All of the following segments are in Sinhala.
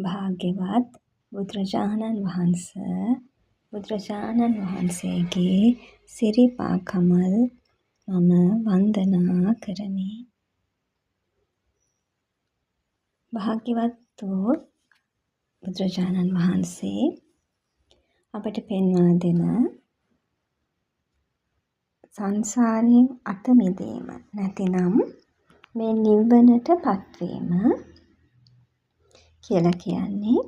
භාග්‍යවත් බුදුරජාණන් වහන්ස, බුදුරජාණන් වහන්සේගේ සිරිපා කමල් මම වන්දනා කරමි. භාග්‍යවත් වූ බුදුරජාණන් වහන්සේ අපට පෙන්වා දෙන සංසාරයෙන් අත මිදීම, නැතිනම් මේ නිවනට පත්වීම කියලා කියන්නේ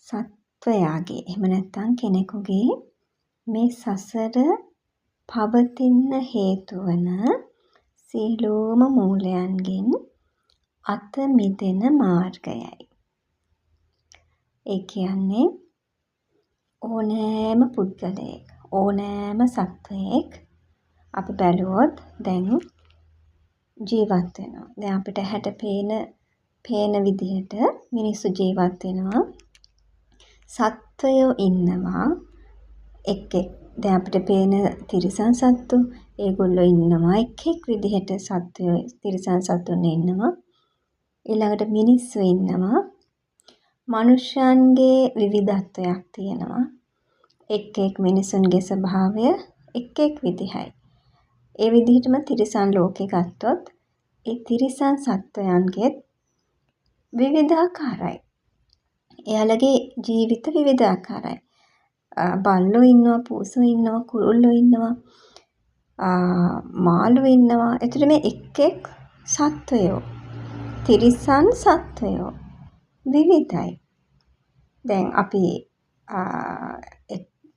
සත්වයාගේ, එහෙම නැත්නම් කෙනෙකුගේ මේ සසර පවතින්න හේතු වන සියලුම මූලයන්ගෙන් අත මිදෙන මාර්ගයයි. ඒ කියන්නේ ඕනෑම පුද්ගලයෙක්, ඕනෑම සත්වයෙක් අපි බැලුවොත් දැන් ජීවත් වෙනවා. දැන් අපිට ඇහැට පේන විදිහට මිනිස්සු ජීවත් වෙනවා. සත්වයෝ ඉන්නවා. එක් එක් දැන් අපිට පේන තිරිසන් සත්තු ඒගොල්ලෝ ඉන්නවා. එක් එක් විදිහට සත්වයෝ, තිරිසන් සතුන් ඉන්නවා. ඊළඟට මිනිස්සු ඉන්නවා. මනුෂ්‍යයන්ගේ විවිධත්වයක් තියෙනවා. එක් එක් මිනිසුන්ගේ ස්වභාවය එක් එක් විදිහයි. ඒ විදිහටම තිරිසන් ලෝකේ ගත්තොත් ඒ තිරිසන් සත්වයන්ගෙත් විවිධාකාරයි. එයාලගේ ජීවිත විවිධාකාරයි. බල්ලෝ ඉන්නවා, පූසෝ ඉන්නවා, කුරුල්ලෝ ඉන්නවා, මාළුවෝ ඉන්නවා. එතකොට මේ එක් එක් සත්වයෝ, තිරිසන් සත්වයෝ විවිධයි. දැන් අපි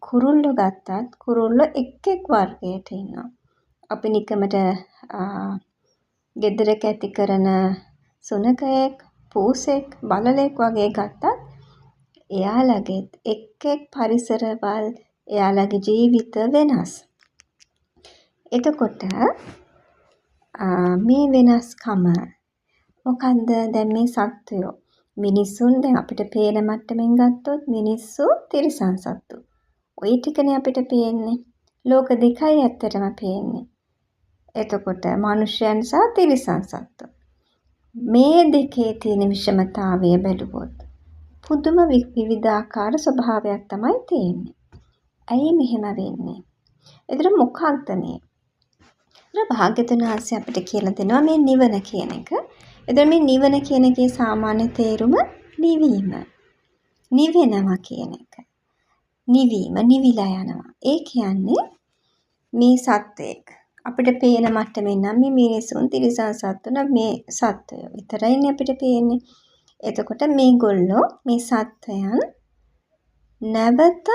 කුරුල්ලෝ ගත්තත් කුරුල්ලෝ එක් එක් වර්ගයට ඉන්නවා. අපි නිකමට ගෙදරක ඇති කරන සුනඛයෙක්, පූසෙක්, බළලෙක් වගේ ගත්තත් එයාලගෙත් එක් එක් පරිසරවල්, එයාලගේ ජීවිත වෙනස්. එතකොට මේ වෙනස්කම මොකන්ද? දැන් මේ සත්වයෝ, මිනිසුන්, දැන් අපිට පේන මට්ටමින් ගත්තොත් මිනිස්සු, තිරිසන් සත්තු. ඔය ටිකනේ අපිට පේන්නේ. ලෝක දෙකයි ඇත්තටම පේන්නේ. එතකොට මනුෂ්‍යයන් සහ තිරිසන් සත්තු. මේ දෙකේ තියෙන විෂමතාවය බැලුවොත් පුදුම විවිධාකාර ස්වභාවයක් තමයි තියෙන්නේ. ඇයි මෙහෙම වෙන්නේ? එතකොට මොකක්ද මේ? එතකොට භාග්‍යවතුන් වහන්සේ අපිට කියලා දෙනවා මේ නිවන කියන එක. එතකොට මේ නිවන කියන එකේ සාමාන්‍ය තේරුම නිවීම. නිවෙනවා කියන එක. නිවීම, නිවිලා යනවා. ඒ කියන්නේ මේ සත්වයෙක් අපිට පේන මට්ටමින් නම් මේ මිනිසුන්, තිරිසන් සත්තුන්, මේ සත්වයෝ විතරයිනේ අපිට පේන්නේ. එතකොට මේගොල්ලෝ, මේ සත්වයන් නැවතත්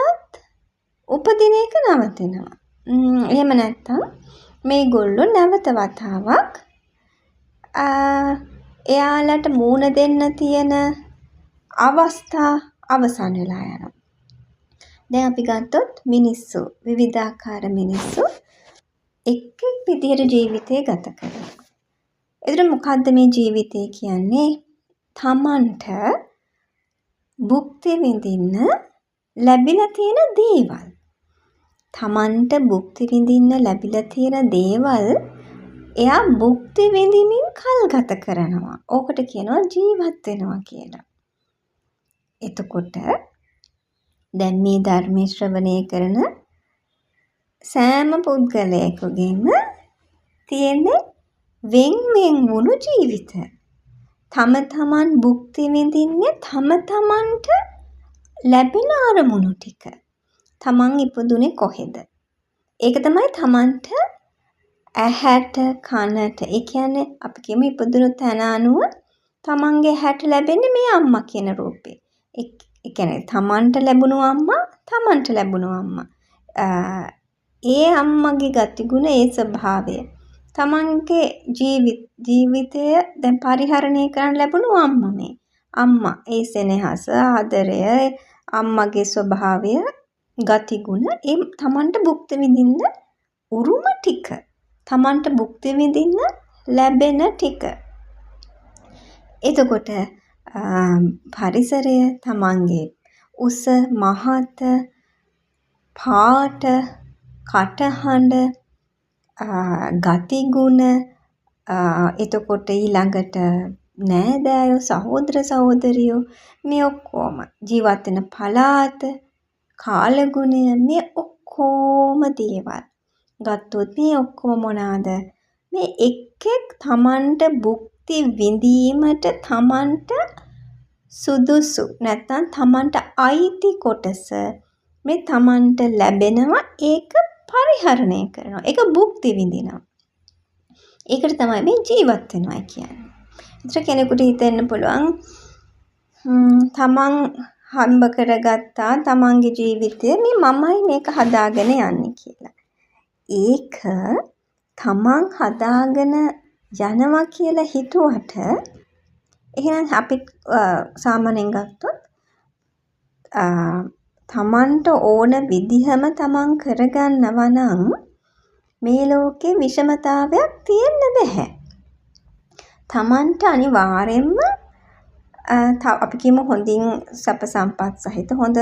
උපදින එක නවතිනවා. එහෙම නැත්තම් මේගොල්ලෝ නැවත වතාවක් එයාලට මූණ දෙන්න තියෙන අවස්ථා අවසන් වෙලා යනවා. දැන් අපි ගත්තොත් මිනිස්සු, විවිධාකාර මිනිස්සු එක් එක් විදිහට ජීවිතය ගත කරනවා. එතකොට මොකද්ද මේ ජීවිතය කියන්නේ? තමන්ට භුක්ති විඳින්න ලැබිලා තියෙන දේවල්. තමන්ට භුක්ති විඳින්න ලැබිලා තියෙන දේවල් එයා භුක්ති විඳිමින් කල් ගත කරනවා. ඕකට කියනවා ජීවත් වෙනවා කියලා. එතකොට දැන් මේ ධර්මයේ ශ්‍රවණය කරන සෑම පුද්ගලයෙකුගේම තියෙන වෙන් වෙන් වුණු ජීවිත. තම තමන් භුක්ති විඳින්නේ තම තමන්ට ලැබෙන අරමුණු ටික. තමන් ඉපදුනේ කොහෙද? ඒක තමයි තමන්ට ඇහැට, කනට, ඒ කියන්නේ අපි කියමු ඉපදුණු තැන අනුව තමන්ගේ ඇහැට ලැබෙන්නේ මේ අම්මා කියන රූපේ. ඒ කියන්නේ තමන්ට ලැබුණු අම්මා, තමන්ට ලැබුණු අම්මා. ඒ අම්මගේ ගතිගුණ, ඒ ස්වභාවය. තමන්ගේ ජීවිතය දැන් පරිහරණය කරන්න ලැබුණු අම්මා මේ. අම්මා ඒ සෙනෙහස, ආදරය, අම්මගේ ස්වභාවය, ගතිගුණ, ඒ තමන්ට භුක්ති විඳින්න උරුම ටික. තමන්ට භුක්ති විඳින්න ලැබෙන ටික. එතකොට පරිසරය, තමන්ගේ උස, මහත, පාට, කටහඬ, ගතිගුණ, එතකොට ඊළඟට නෑදෑයෝ, සහෝදර සහෝදරියෝ මේ ඔක්කොම ජීවත් වෙන පළාත, කාලගුණය මේ ඔක්කොම දේවල් ගත්තොත් මේ ඔක්කොම මොනාද? මේ එක් එක් තමන්ට භුක්ති විඳීමට තමන්ට සුදුසු නැත්නම් තමන්ට අයිති කොටස මේ තමන්ට ලැබෙනවා. ඒක පරිහරණය කරනවා. ඒක භුක්ති විඳිනවා. ඒකට තමයි මේ ජීවත් වෙනවා කියන්නේ. ඒතර කෙනෙකුට හිතෙන්න පුළුවන් තමන් හම්බ කරගත්තා තමන්ගේ ජීවිතය මේ මමයි මේක හදාගෙන යන්නේ කියලා. ඒක තමන් හදාගෙන යනවා කියලා හිතුවට එහෙනම් අපි සාමාන්‍යයෙන් ගත්තොත් තමන්ට ඕන විදිහම තමන් කරගන්නවා නම් මේ ලෝකේ විෂමතාවයක් තියෙන්න බැහැ. තමන්ට අනිවාර්යෙන්ම අපි කියමු හොඳින් සැප සම්පත් සහිත හොඳ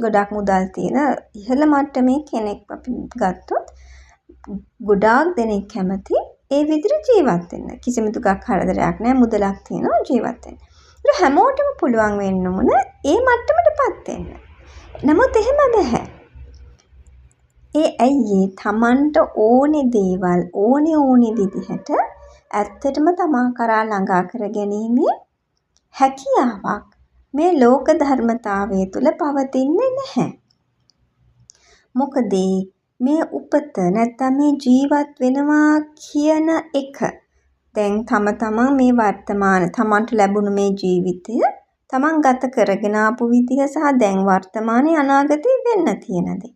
ගොඩක් මුදල් තියෙන ඉහළ මට්ටමේ කෙනෙක් අපි ගත්තොත් ගොඩාක් දෙනෙක් කැමති ඒ විදිහට ජීවත් වෙන්න. කිසිම දුකක් කරදරයක් නෑ, මුදලක් තියෙනවා ජීවත් වෙන්න. ඒත් හැමෝටම පුළුවන් වෙන්න ඕන ඒ මට්ටමට පත් වෙන්න. නමුත් එහෙම බැහැ. ඒ ඇයි ඒ තමන්ට ඕනේ දේවල් ඕනේ ඕනේ විදිහට ඇත්තටම තමා කරා ළඟා කර ගැනීමේ හැකියාවක් මේ ලෝක ධර්මතාවය තුළ පවතින්නේ නැහැ. මොකද මේ උපත නැත්තම් මේ ජීවත් වෙනවා කියන එක දැන් තම තමන් මේ වර්තමාන තමන්ට ලැබුණු මේ ජීවිතය තමන් ගත කරගෙන ආපු විදිහ සහ දැන් වර්තමානයේ අනාගතේ වෙන්න තියෙන දේ.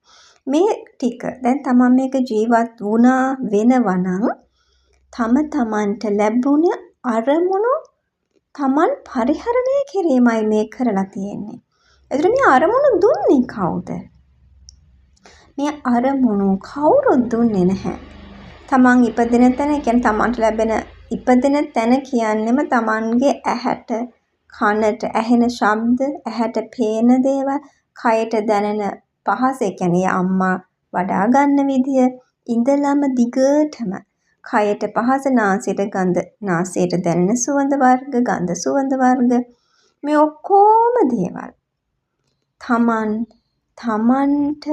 මේ ටික දැන් තමන් මේක ජීවත් වුණා වෙනවා නම් තම තමන්ට ලැබුණ අරමුණු තමන් පරිහරණය කිරීමයි මේ කරලා තියෙන්නේ. එතකොට මේ අරමුණු දුන්නේ කවුද? මේ අරමුණු කවුරුත් දුන්නේ නැහැ. තමන් ඉපදෙන තැන, ඒ කියන්නේ තමන්ට ලැබෙන ඉපදෙන තැන කියන්නෙම තමන්ගේ ඇහැට, කනට ඇහෙන ශබ්ද, ඇහැට පේන දේවල්, කයට දැනෙන පහස, ඒ කියන්නේ අම්මා වඩා ගන්න විදිය ඉඳලම දිගටම කයට පහස, නාසයට ගඳ, නාසයට දැනෙන සුවඳ වර්ග, ගඳ සුවඳ වර්ග මේ ඔක්කොම දේවල් තමන් තමන්ට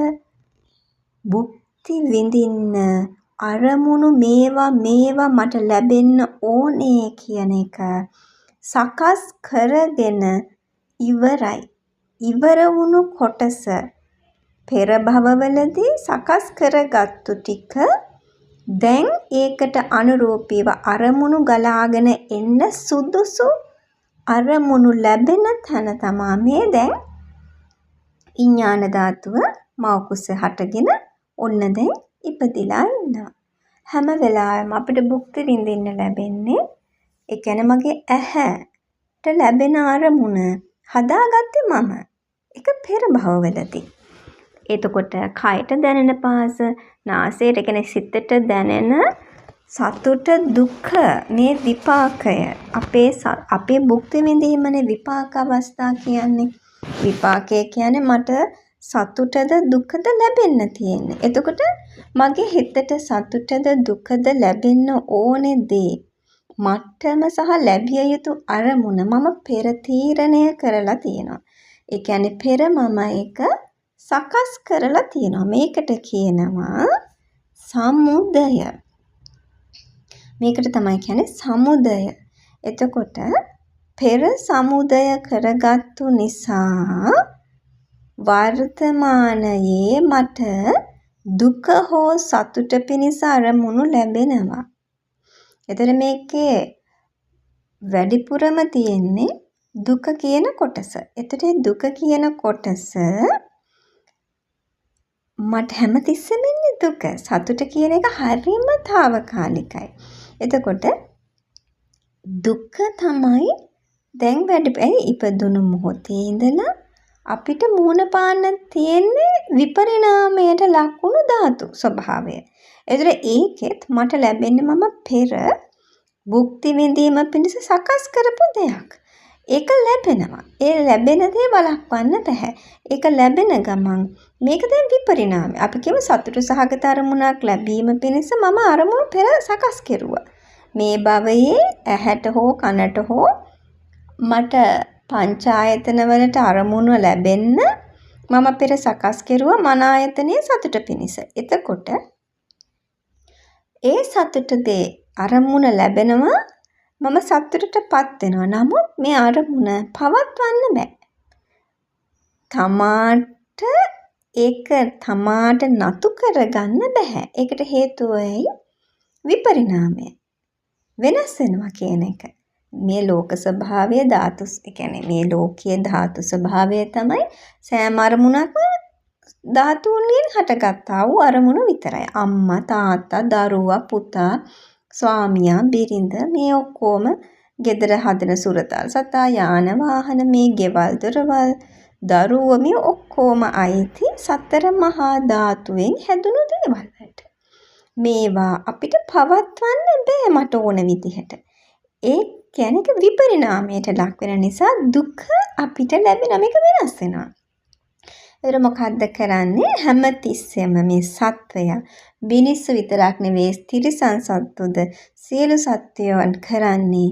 භුක්ති විඳින්න අරමුණු මේවා මේවා මට ලැබෙන්න ඕනේ කියන එක සකස් කරගෙන ඉවරයි. ඉවර වුණු කොටස පෙර භවවලදී සකස් කරගත්තු ටික දැන් ඒකට අනුරූපීව අරමුණු ගලාගෙන එන්න සුදුසු අරමුණු ලැබෙන තැන තමා මේ දැන් විඥාන ධාතුව මව් කුස හටගෙන ඔන්න දැන් ඉපදිලා ඉන්නවා. හැම වෙලාවෙම අපිට භුක්ති විඳින්න ලැබෙන්නේ, ඒ කියන්නේ මගේ ඇහැට ලැබෙන අරමුණ හදාගත්තේ මම. ඒක පෙර භවවලදී. එතකොට කයට දැනෙන පහස, නාසයට, ඒ කියන්නේ සිතට දැනෙන සතුට දුක මේ විපාකය අපේ භුක්ති විඳීමනේ විපාක අවස්ථා කියන්නේ. විපාකය කියන්නේ මට සතුටද දුකද ලැබෙන්න තියෙන්නේ. එතකොට මගේ හිතට සතුටද දුකද ලැබෙන්න ඕනේ දේ මට්ටම සහ ලැබිය යුතු අරමුණ මම පෙර තීරණය කරලා තියෙනවා. ඒ කියන්නේ පෙර මම ඒක සකස් කරලා තියෙනවා. මේකට කියනවා සමුදය. මේකට තමයි කියන්නේ සමුදය. එතකොට පෙර සමුදය කරගත්තු නිසා වර්තමානයේ මට දුක හෝ සතුට පිණිස අරමුණු ලැබෙනවා. එතකොට මේකේ වැඩිපුරම තියෙන්නේ දුක කියන කොටස. එතකොට දුක කියන කොටස මට හැමතිස්සෙම එන්නේ දුක. සතුට කියන එක හරිම තාවකාලිකයි. එතකොට දුක තමයි දැන් වැඩි. ඇයි ඉපදුණු මොහොතේ ඉඳලා අපිට මුහුණ පාන්න තියෙන්නේ විපරිණාමයට ලක්වුණු ධාතු ස්වභාවය. එතකොට ඒකෙත් මට ලැබෙන්නේ මම පෙර භුක්ති විඳීම පිණිස සකස් කරපු දෙයක්. ඒක ලැබෙනවා. ඒ ලැබෙන දේ වළක්වන්න බැහැ. ඒක ලැබෙන ගමන් මේක දැන් විපරිණාමය. අපි කියමු සතුට සහගත අරමුණක් ලැබීම පිණිස මම අරමුණු පෙර සකස් කෙරුවා. මේ භවයේ ඇහැට හෝ කනට හෝ මට පංචායතන වලට අරමුණු ලැබෙන්න මම පෙර සකස් කෙරුවා මන ආයතනයේ සතුට පිණිස. එතකොට ඒ සතුට දේ අරමුණ ලැබෙනවා, මම සතුටට පත් වෙනවා. නමුත් මේ අරමුණ පවත්වන්න බෑ. තමාට ඒක තමාට නතු කරගන්න බැහැ. ඒකට හේතුව ඇයි? විපරිණාමය. වෙනස් වෙනවා කියන එක. මේ ලෝක ස්වභාවය ධාතු, ඒ කියන්නේ මේ ලෝකයේ ධාතු ස්වභාවය තමයි සෑම අරමුණක්ම ධාතුන්ගෙන් හටගත්තා වූ අරමුණු විතරයි. අම්මා, තාත්තා, දරුවා, පුතා, ස්වාමියා, බිරිඳ මේ ඔක්කොම ගෙදර හදන සුරතල් සතා, යාන වාහන, මේ ගෙවල් දොරවල්, දරුවෝ මේ ඔක්කොම අයිති සතර මහා ධාතුවෙන් හැදුණු දේවල් වලට. මේවා අපිට පවත්වන්න බෑ මට ඕන විදිහට. ඒ කියන්නේ ඒක විපරිණාමයට ලක් වෙන නිසා දුක අපිට ලැබෙනවා. මේක වෙනස් වෙනවා. ඒතර මොකද්ද කරන්නේ? හැම තිස්සෙම මේ සත්වයා, මිනිස්සු විතරක් නෙවෙයි තිරිසන් සත්තුද සියලු සත්වයන් කරන්නේ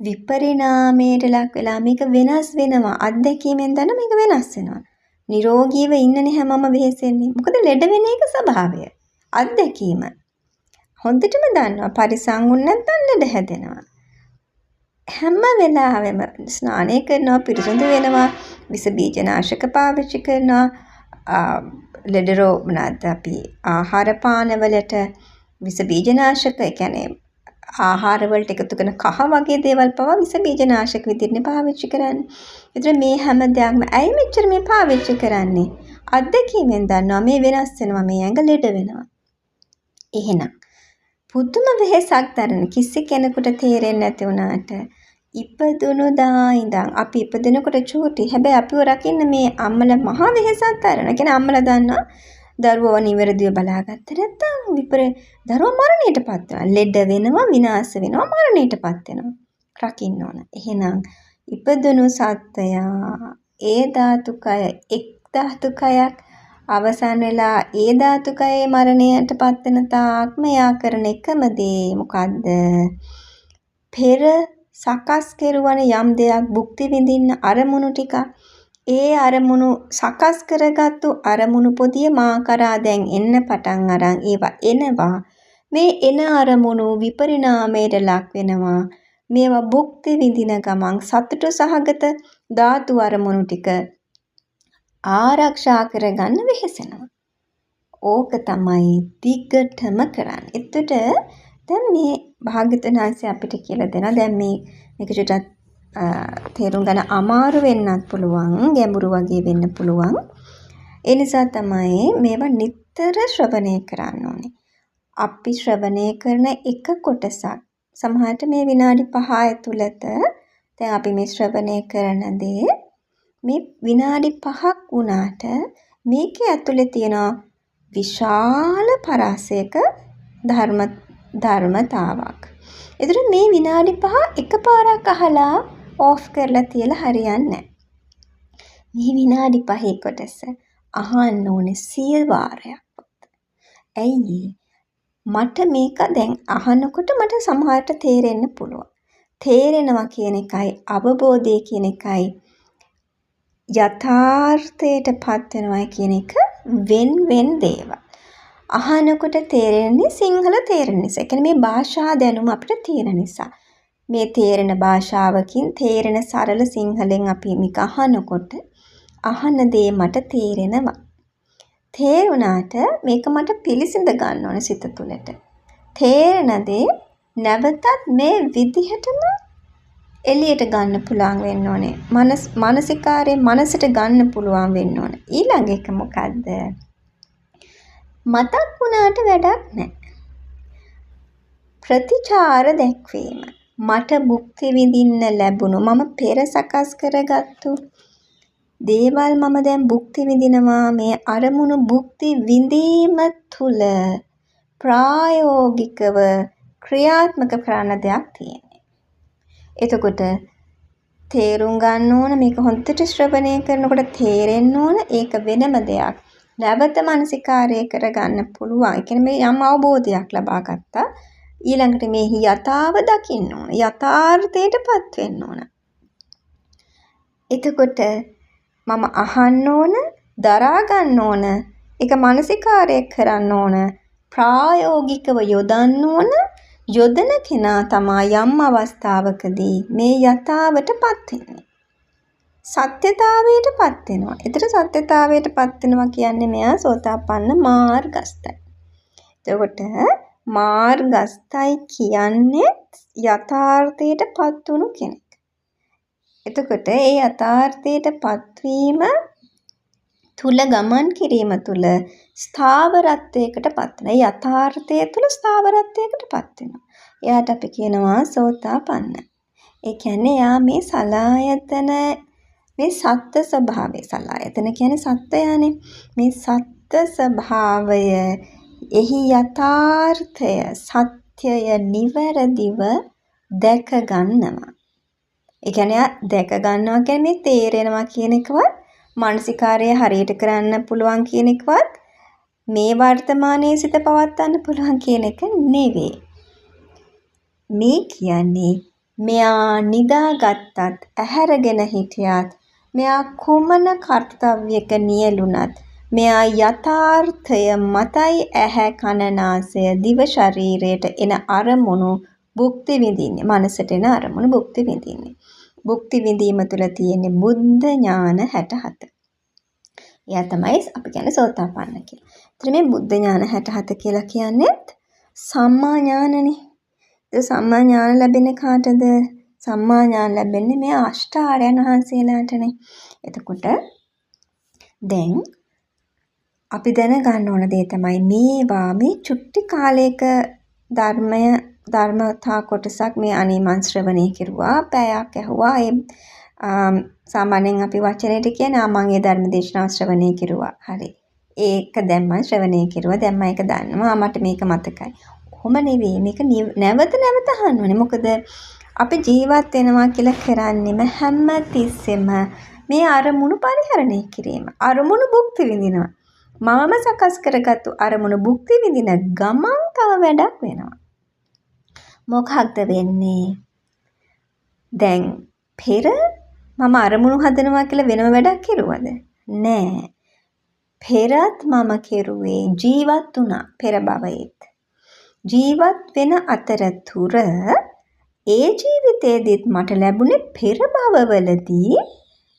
විපරිණාමයට ලක් වෙලා මේක වෙනස් වෙනවා. අත්දැකීමෙන් දන්න මේක වෙනස් වෙනවා. නිරෝගීව ඉන්නනේ හැමෝම වෙහෙසෙන්නේ. මොකද ලෙඩ වෙන එක ස්වභාවය. අත්දැකීම. හොඳටම දන්නවා පරිසං වුණ නැත්නම් ලෙඩ හැදෙනවා. හැම වෙලාවෙම ස්නානය කරනවා, පිරිසිදු වෙනවා, විස බීජ නාශක පාවිච්චි කරනවා, ලෙඩ රෝග මොනවාද අපි ආහාර පාන වලට විස බීජ නාශක, ඒ කියන්නේ ආහාර වලට එකතු කරන කහ වගේ දේවල් පවා විස බීජ නාශක විදිහටනේ පාවිච්චි කරන්නේ. ඒතර මේ හැම දෙයක්ම ඇයි මෙච්චර මේ පාවිච්චි කරන්නේ? අත්දැකීමෙන් දන්නවා මේ වෙනස් වෙනවා, මේ ඇඟ ලෙඩ වෙනවා. එහෙනම් පුදුම වෙහෙසක් දරන කිසි කෙනෙකුට තේරෙන්නේ නැති වුණාට ඉපදුණු දා ඉඳන් අපි ඉපදෙනකොට චූටි. හැබැයි අපිව රකින්න මේ අම්මලා මහා වෙහෙසක් දරනවා. ඒ කියන්නේ අම්මලා දන්නවා දරුවව නිවැරදිව බලාගත්තේ නැත්නම් දරුවා මරණයටපත් වෙනවා. ලෙඩ වෙනවා, විනාශ වෙනවා, මරණයටපත් වෙනවා. රකින්න ඕන. එහෙනම් ඉපදුණු සත්වයා ඒ ධාතුකය එක් ධාතුකයක් අවසන් වෙලා ඒ ධාතුකයේ මරණයටපත් වෙන තාක්ම එයා කරන එකම දේ මොකද්ද? පෙර සකස් කෙරුවන යම් දෙයක් භුක්ති විඳින්න අරමුණු ටිකක්, ඒ අරමුණු සකස් කරගත්තු අරමුණු පොදිය මා කරා දැන් එන්න පටන් අරන් ඒවා එනවා. මේ එන අරමුණු විපරිණාමයට ලක් වෙනවා. මේවා භුක්ති විඳින ගමන් සතුටු සහගත ධාතු අරමුණු ටික ආරක්ෂා කරගන්න වෙහෙසෙනවා. ඕක තමයි දිගටම කරන්නේ. එතකොට දැන් මේ භාග්‍යවතුන් වහන්සේ අපිට කියලා දෙනවා. දැන් මේක චුට්ටක් තේරුම් ගන්න අමාරු වෙන්නත් පුළුවන්, ගැඹුරු වගේ වෙන්න පුළුවන්. ඒ නිසා තමයි මේවා නිතර ශ්‍රවණය කරන්න ඕනේ. අපි ශ්‍රවණය කරන එක කොටසක් සමහරට මේ විනාඩි 5 ඇතුළත දැන් අපි මේ ශ්‍රවණය කරන දේ මේ විනාඩි 5ක් වුණාට මේකේ ඇතුලේ තියෙන විශාල පරාසයක ධර්මතාවක්. ඒතර මේ විනාඩි 5 එකපාරක් අහලා ඕෆ් කරලා තියලා හරියන්නේ නැහැ. මේ විනාඩි 5 කොටස අහන්න ඕනේ සිය වාරයක්වත්. ඇයි මට මේක දැන් අහනකොට මට සමහරට තේරෙන්න පුළුවන්. තේරෙනවා කියන එකයි අවබෝධය කියන එකයි යථාර්ථයට පත් වෙනවා කියන එක වෙන් වෙන් දේවල්. අහනකොට තේරෙන්නේ සිංහල තේරෙන නිසා. ඒ කියන්නේ මේ භාෂා දැනුම අපිට තියෙන නිසා. මේ තේරෙන භාෂාවකින් තේරෙන සරල සිංහලෙන් අපි මේක අහනකොට අහන දේ මට තේරෙනවා. තේරුණාට මේක මට පිළිසිඳ ගන්න ඕන සිත තුළට. තේරෙන දේ නැවතත් මේ විදිහටම එළියට ගන්න පුළුවන් වෙන්න ඕනේ. මානසිකාරයේ මනසට ගන්න පුළුවන් වෙන්න ඕනේ. ඊළඟ එක මොකද්ද? මතක් වුණාට වැඩක් නැහැ. ප්‍රතිචාර දැක්වීම. මට භුක්ති විඳින්න ලැබුණු මම පෙර සකස් කරගත්තු දේවල් මම දැන් භුක්ති විඳිනවා. මේ අරමුණු භුක්ති විඳීම තුළ ප්‍රායෝගිකව ක්‍රියාත්මක කරන්න දෙයක් තියෙනවා. එතකොට තේරුම් ගන්න ඕන, මේක හොඳට ශ්‍රවණය කරනකොට තේරෙන්න ඕන, ඒක වෙනම දෙයක්. නැවත මනසිකාරය කරගන්න පුළුවන්. ඒ කියන්නේ මේ යම් අවබෝධයක් ලබා ගත්තා. ඊළඟට මේ යථාව දකින්න ඕන. යථාර්ථයට පත් වෙන්න ඕන. එතකොට මම අහන්න ඕන, දරා ගන්න ඕන, ඒක මානසිකාරය කරන්න ඕන, ප්‍රායෝගිකව යොදන්න ඕන. යොදන කෙනා තමා යම් අවස්ථාවකදී මේ යථාවට පත් වෙන්නේ. සත්‍යතාවයට පත් වෙනවා. එතකොට සත්‍යතාවයට පත් වෙනවා කියන්නේ මෙයා සෝතාපන්න මාර්ගස්ථයි. එතකොට මාර්ගස්ථයි කියන්නේ යථාර්ථයට පත් වුණු කෙනෙක්. එතකොට ඒ යථාර්ථයට පත්වීම තුල ගමන් කිරීම තුල ස්ථාවරත්වයකට පත් වෙනවා. ඒ යථාර්ථය තුල ස්ථාවරත්වයකට පත් වෙනවා. එයාට අපි කියනවා සෝතාපන්න. ඒ කියන්නේ එයා මේ සලායතන මේ සත්ත්ව ස්වභාවය, සලායතන කියන්නේ සත්වයානේ. මේ සත්ත්ව ස්වභාවය එහි යථාර්ථය සත්‍යය නිවැරදිව දැක ගන්නවා. ඒ කියන්නේ එයා දැක ගන්නවා කියන්නේ මේ තේරෙනවා කියන එකවත්, මානසිකාරය හරියට කරන්න පුළුවන් කියන එකවත්, මේ වර්තමානයේ සිත පවත්වන්න පුළුවන් කියන එක නෙවෙයි. මේ කියන්නේ මෙයා නිදාගත්තත්, ඇහැරගෙන හිටියත්, මෙයා කුමන කර්තව්‍යක නියැලුණත්, මෙයා යථාර්ථය මතයි ඇහැ කන නාසය දිව ශරීරයට එන අරමුණු භුක්ති විඳින්නේ. මනසට එන අරමුණු භුක්ති විඳින්නේ. භුක්ති විඳීම තුළ තියෙන්නේ බුද්ධ ඥාන 67. එයා තමයි අපි කියන්නේ සෝතාපන්න කියලා. එතන මේ බුද්ධ ඥාන 67 කියලා කියන්නේත් සම්මා ඥානනේ. ඒ සම්මා ඥාන ලැබෙන්නේ කාටද? සම්මා ඥාන ලැබෙන්නේ මේ අෂ්ට ආර්යයන් වහන්සේලාටනේ. එතකොට දැන් අපි දැනගන්න ඕන දේ තමයි මේවා මේ චුට්ටි කාලයක ධර්මය ධර්මතා කොටසක් මේ අනේ මං ශ්‍රවණය කෙරුවා, පැයක් ඇහුවා. ඒ සාමාන්‍යයෙන් අපි වචනයට කියන්නේ ආ මං ඒ ධර්ම දේශනාව ශ්‍රවණය කෙරුවා. හරි. ඒක දැන් මං ශ්‍රවණය කෙරුවා. දැන් මම ඒක දන්නවා. මට මේක මතකයි. ඔහොම නෙවෙයි. මේක නැවත නැවත අහන්න ඕනේ. මොකද අපි ජීවත් වෙනවා කියලා කරන්නේම හැම තිස්සෙම මේ අරමුණු පරිහරණය කිරීම. අරමුණු භුක්ති විඳිනවා. මමම සකස් කරගත්තු අරමුණු භුක්ති විඳින ගමන් තව වැඩක් වෙනවා. මොකක්ද වෙන්නේ? දැන් පෙර මම අරමුණු හදනවා කියලා වෙනම වැඩක් කෙරුවද? නෑ. පෙරත් මම කෙරුවේ ජීවත් වුණා පෙර භවයේත්. ජීවත් වෙන අතරතුර ඒ ජීවිතේදීත් මට ලැබුණේ පෙර භවවලදී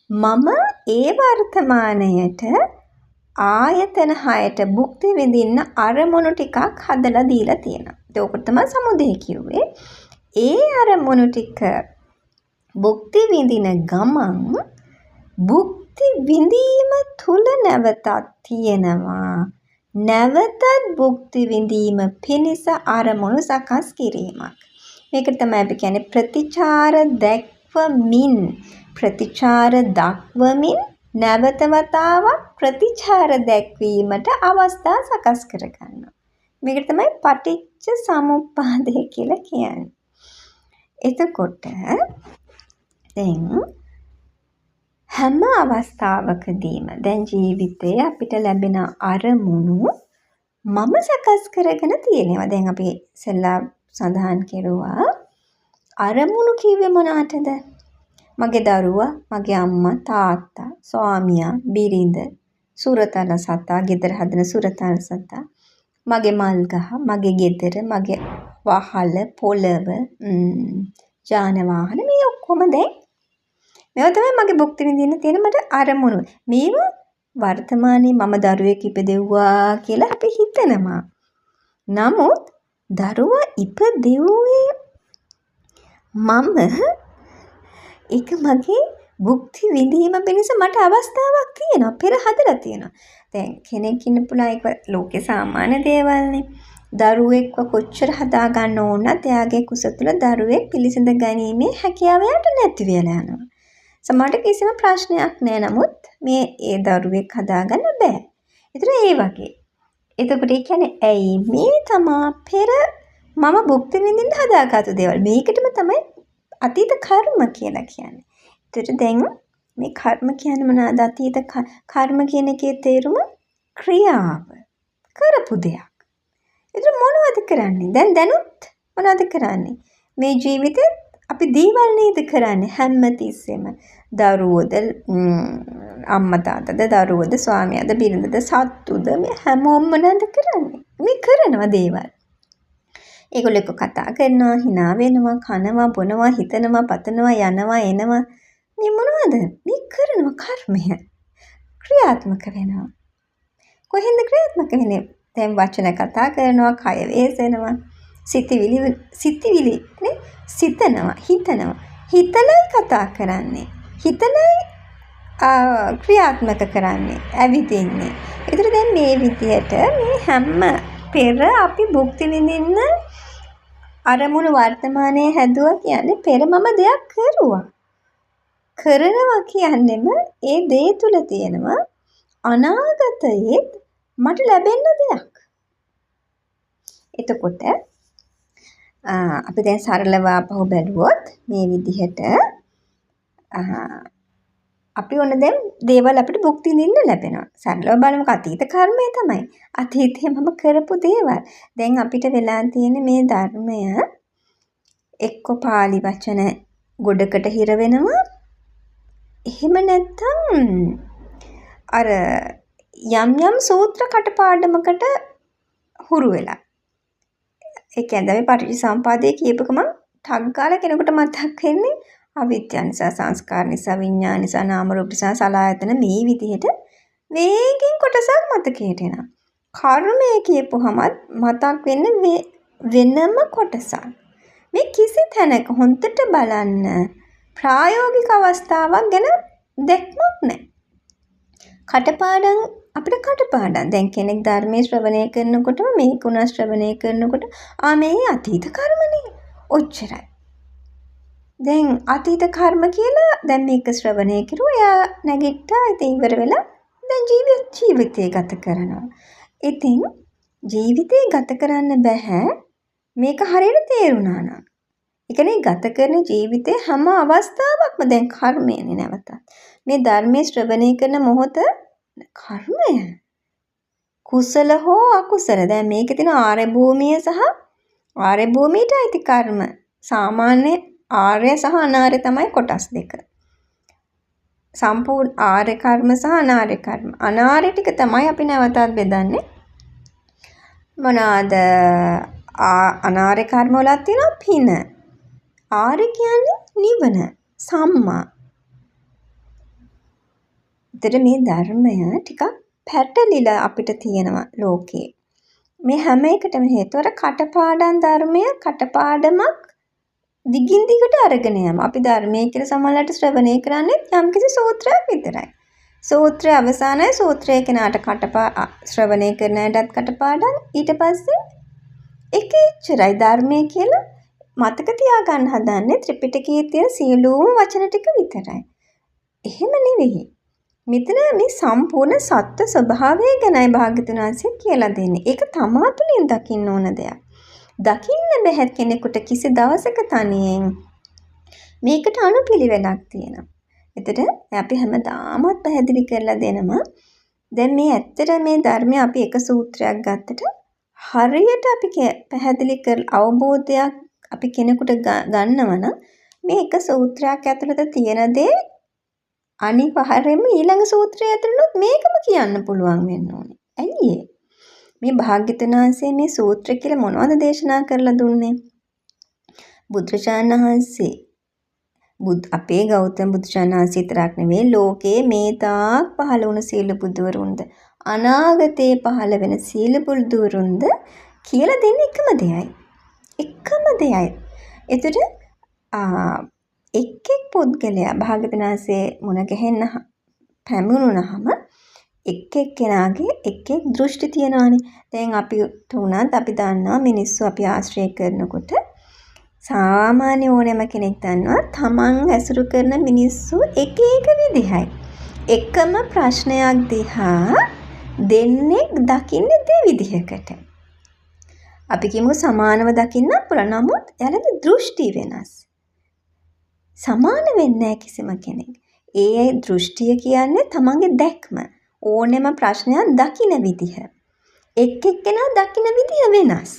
මම ඒ වර්තමානයට ආයතන හයට භුක්ති විඳින්න අරමුණු ටිකක් හදලා දීලා තියෙනවා. ඒකට තමයි සමුදය කිව්වේ. ඒ අරමුණු ටික භුක්ති විඳින ගමන් භුක්ති විඳීම තුල නැවතත් තියෙනවා නැවතත් භුක්ති විඳීම පිණිස අරමුණු සකස් කිරීමක්. මේකට තමයි අපි කියන්නේ ප්‍රතිචාර දැක්වමින් ප්‍රතිචාර දක්වමින් නැවත වතාවක් ප්‍රතිචාර දැක්වීමට අවස්ථා සකස් කරගන්නවා. මේකට තමයි පටිච්ච සමුප්පාදය කියලා කියන්නේ. එතකොට දැන් හැම අවස්ථාවකදීම දැන් ජීවිතේ අපිට ලැබෙන අරමුණු මම සකස් කරගෙන තියෙනවා. දැන් අපි ඉස්සෙල්ලා සඳහන් කෙරුවා අරමුණු කිව්වේ මොනකටද? මගේ දරුවා, මගේ අම්මා, තාත්තා, ස්වාමියා, බිරිඳ, සුරතල සතා, ගෙදර හදන සුරතල් සතා, මගේ මල් ගහ, මගේ ගෙදර, මගේ වහල, පොළව, යාන වාහන මේ ඔක්කොම දැන් මේවා තමයි මගේ භුක්ති විඳින්න තියෙන මට අරමුණු. මේවා වර්තමානයේ මම දරුවෙක් ඉපදෙව්වා කියලා අපි හිතනවා. නමුත් දරුවා ඉපදෙව්වේ මම ඒක මගේ භුක්ති විඳීම පිණිස මට අවස්ථාවක් තියෙනවා. පෙර හදලා තියෙනවා. දැන් කෙනෙක් ඉන්න පුළුවන් ඒක ලෝකේ සාමාන්‍ය දේවල්නේ. දරුවෙක්ව කොච්චර හදා ගන්න ඕනත් එයාගේ කුස තුළ දරුවෙක් පිළිසිඳ ගැනීමේ හැකියාව එයාට නැති වෙලා යනවා. සමහරට කිසිම ප්‍රශ්නයක් නෑ. නමුත් මේ ඒ දරුවෙක් හදාගන්න බෑ. ඒතර ඒ වගේ. එතකොට ඒ කියන්නේ ඇයි මේ තමා පෙර මම භුක්ති විඳින්න හදාගත්තු දේවල්. මේකටම තමයි අතීත කර්ම කියලා කියන්නේ. එතකොට දැන් මේ කර්ම කියන්නේ මොනවාද? අතීත කර්ම කියන එකේ තේරුම ක්‍රියාව. කරපු දෙයක්. එතකොට මොනවද කරන්නේ? දැන් දැනුත් මොනවද කරන්නේ? මේ ජීවිතෙත් අපි දේවල් නේද කරන්නේ හැම තිස්සෙම. දරුවෝද, අම්මා තාත්තද, දරුවෝද, ස්වාමියාද, බිරිඳද, සත්තුද, මේ හැමෝම මොනවද කරන්නේ? මේ කරනවා දේවල්. ඒගොල්ලෝ එක්ක කතා කරනවා, හිනා වෙනවා, කනවා, බොනවා, හිතනවා, පතනවා, යනවා, එනවා. මේ මොනවද? මේ කරනවා කර්මය. ක්‍රියාත්මක වෙනවා. කොහෙන්ද ක්‍රියාත්මක වෙන්නේ? දැන් වචන කතා කරනවා, කය වේසෙනවා, සිතිවිලි නේ සිතනවා, හිතනවා. හිතලයි කතා කරන්නේ. හිතලයි ක්‍රියාත්මක කරන්නේ, ඇවිදින්නේ. ඒතර දැන් මේ විදියට මේ හැම පෙර අපි භුක්ති විඳින්න අරමුණු වර්තමානයේ හැදුවා කියන්නේ පෙර මම දෙයක් කරුවා. කරනවා කියන්නෙම ඒ දේ තුල තියෙනවා අනාගතයේත් මට ලැබෙන්න දෙයක්. එතකොට අපි දැන් සරලව ආපහු බැලුවොත් මේ විදිහට අපි ඔන්න දැන් දේවල් අපිට භුක්ති විඳින්න ලැබෙනවා. සරලව බලමුකෝ අතීත කර්මය තමයි. අතීතයේ මම කරපු දේවල්. දැන් අපිට වෙලා තියෙන මේ ධර්මය එක්ක පාලි වචන ගොඩකට හිර වෙනවා. එහෙම නැත්තම් අර යම් යම් සූත්‍ර කටපාඩමකට හුරු වෙලා. ඒ කියන්නේ අපි පටිච්චසමුපාදය කියපු ගමන් ටක් ගාලා කෙනෙකුට මතක් වෙන්නේ අවිද්‍යාව නිසා, සංස්කාර නිසා, විඤ්ඤාණ නිසා, නාම රූප නිසා, සලආයතන මේ විදිහට වේගෙන් කොටසක් මතකයට එනවා. කර්මය කියපුවමත් මතක් වෙන්නේ වෙනම කොටසක්. මේ කිසි තැනක හොඳට බලන්න ප්‍රායෝගික අවස්ථාවක් ගැන දැක්මක් නැහැ. කටපාඩම් අපිට කටපාඩම්. දැන් කෙනෙක් ධර්මයේ ශ්‍රවණය කරනකොටම මේක උනා ශ්‍රවණය කරනකොට ආ මේ අතීත කර්මනේ. ඔච්චරයි. දැන් අතීත කර්ම කියලා දැන් මේක ශ්‍රවණය කරුවා, එයා නැගිට්ටා, ඉතින් ඉවර වෙලා දැන් ජීවිතේ ගත කරනවා. ඉතින් ජීවිතේ ගත කරන්න බෑ මේක හරියට තේරුණා නම්. ඒ කියන්නේ ගත කරන ජීවිතේ හැම අවස්ථාවක්ම දැන් කර්මයනේ නැවතත්. මේ ධර්මයේ ශ්‍රවණය කරන මොහොත කර්මය. කුසල හෝ අකුසල. දැන් මේකේ තියෙන ආර්ය භූමිය සහ ආර්ය භූමියට අයිති කර්ම. සාමාන්‍ය ආර්ය සහ අනාර්ය තමයි කොටස් දෙක. සම්පූර්ණ ආර්ය කර්ම සහ අනාර්ය කර්ම. අනාර්ය ටික තමයි අපි නැවතත් බෙදන්නේ. මොනවාද? අනාර්ය කර්ම වලත් තියෙනවා පින. ආර්ය කියන්නේ නිවන, සම්මා. ඒතර මේ ධර්මය ටිකක් පැටලිලා අපිට තියෙනවා ලෝකේ. මේ හැම එකටම හේතුව අර කටපාඩම් ධර්මය කටපාඩමක් දිගින් දිගට අරගෙන යෑම. අපි ධර්මයේ කියලා සමහරවිට ශ්‍රවණය කරන්නේ යම්කිසි සූත්‍රයක් විතරයි. සූත්‍රය අවසానයි. සූත්‍රය කෙනාට ශ්‍රවණය කරන අයටත් කටපාඩම්. ඊට පස්සේ ඒක එච්චරයි. ධර්මයේ කියලා මතක තියාගන්න හදන්නේ ත්‍රිපිටකයේ තියෙන සියලුම වචන ටික විතරයි. එහෙම නෙවෙයි. මෙතන මේ සම්පූර්ණ සත්‍ය ස්වභාවය ගැනයි භාග්‍යතුන් වහන්සේ කියලා දෙන්නේ. ඒක තමා තුළින් දකින්න ඕන දෙයක්. දකින්න බැහැ කෙනෙකුට කිසි දවසක තනියෙන්. මේකට අනුපිළිවෙලක් තියෙනවා. එතකොට අපි හැමදාමත් පැහැදිලි කරලා දෙනවා. දැන් මේ ඇත්තට මේ ධර්මය අපි එක සූත්‍රයක් ගත්තට හරියට අපි පැහැදිලි කරලා අවබෝධයක් අපි කෙනෙකුට ගන්නවා නම් මේ එක සූත්‍රයක් ඇතුළත තියෙන දේ අනිවාර්යයෙන්ම ඊළඟ සූත්‍රය ඇතුළත මේකම කියන්න පුළුවන් වෙන්න ඕනේ. ඇයි ඒ? මේ භාග්‍යතුන් වහන්සේ මේ සූත්‍ර කියලා මොනවද දේශනා කරලා දුන්නේ? බුදුරජාණන් වහන්සේ අපේ ගෞතම බුදුරජාණන් වහන්සේ විතරක් නෙවෙයි ලෝකයේ මේ තාක් පහළ වුණු සියලු බුදුවරුන්ද අනාගතයේ පහළ වෙන සියලු බුදුවරුන්ද කියලා දෙන්නේ එකම දෙයයි. එකම දෙයයි. එතකොට එක් එක් පුද්ගලයා භාග්‍යතුන් වහන්සේ මුණ ගැහෙන්න පැමුණුනහම එක් එක්කෙනාගේ එක් එක් දෘෂ්ටි තියෙනවානේ. දැන් අපිට උනත් අපි දන්නවා මිනිස්සු අපි ආශ්‍රය කරනකොට සාමාන්‍ය ඕනෑම කෙනෙක් දන්නවා තමන් ඇසුරු කරන මිනිස්සු එක එක විදිහයි. එකම ප්‍රශ්නයක් දිහා දෙන්නෙක් දකින්නේ දෙවිදිහකට. අපි කියමු සමානව දකින්නත් පුළුවන්. නමුත් එයාලගේ දෘෂ්ටි වෙනස්. සමාන වෙන්නේ නැහැ කිසිම කෙනෙක්. ඒ දෘෂ්ටිය කියන්නේ තමන්ගේ දැක්ම. ඕනෑම ප්‍රශ්නයක් දකින විදිහ. එක් එක්කෙනා දකින විදිහ වෙනස්.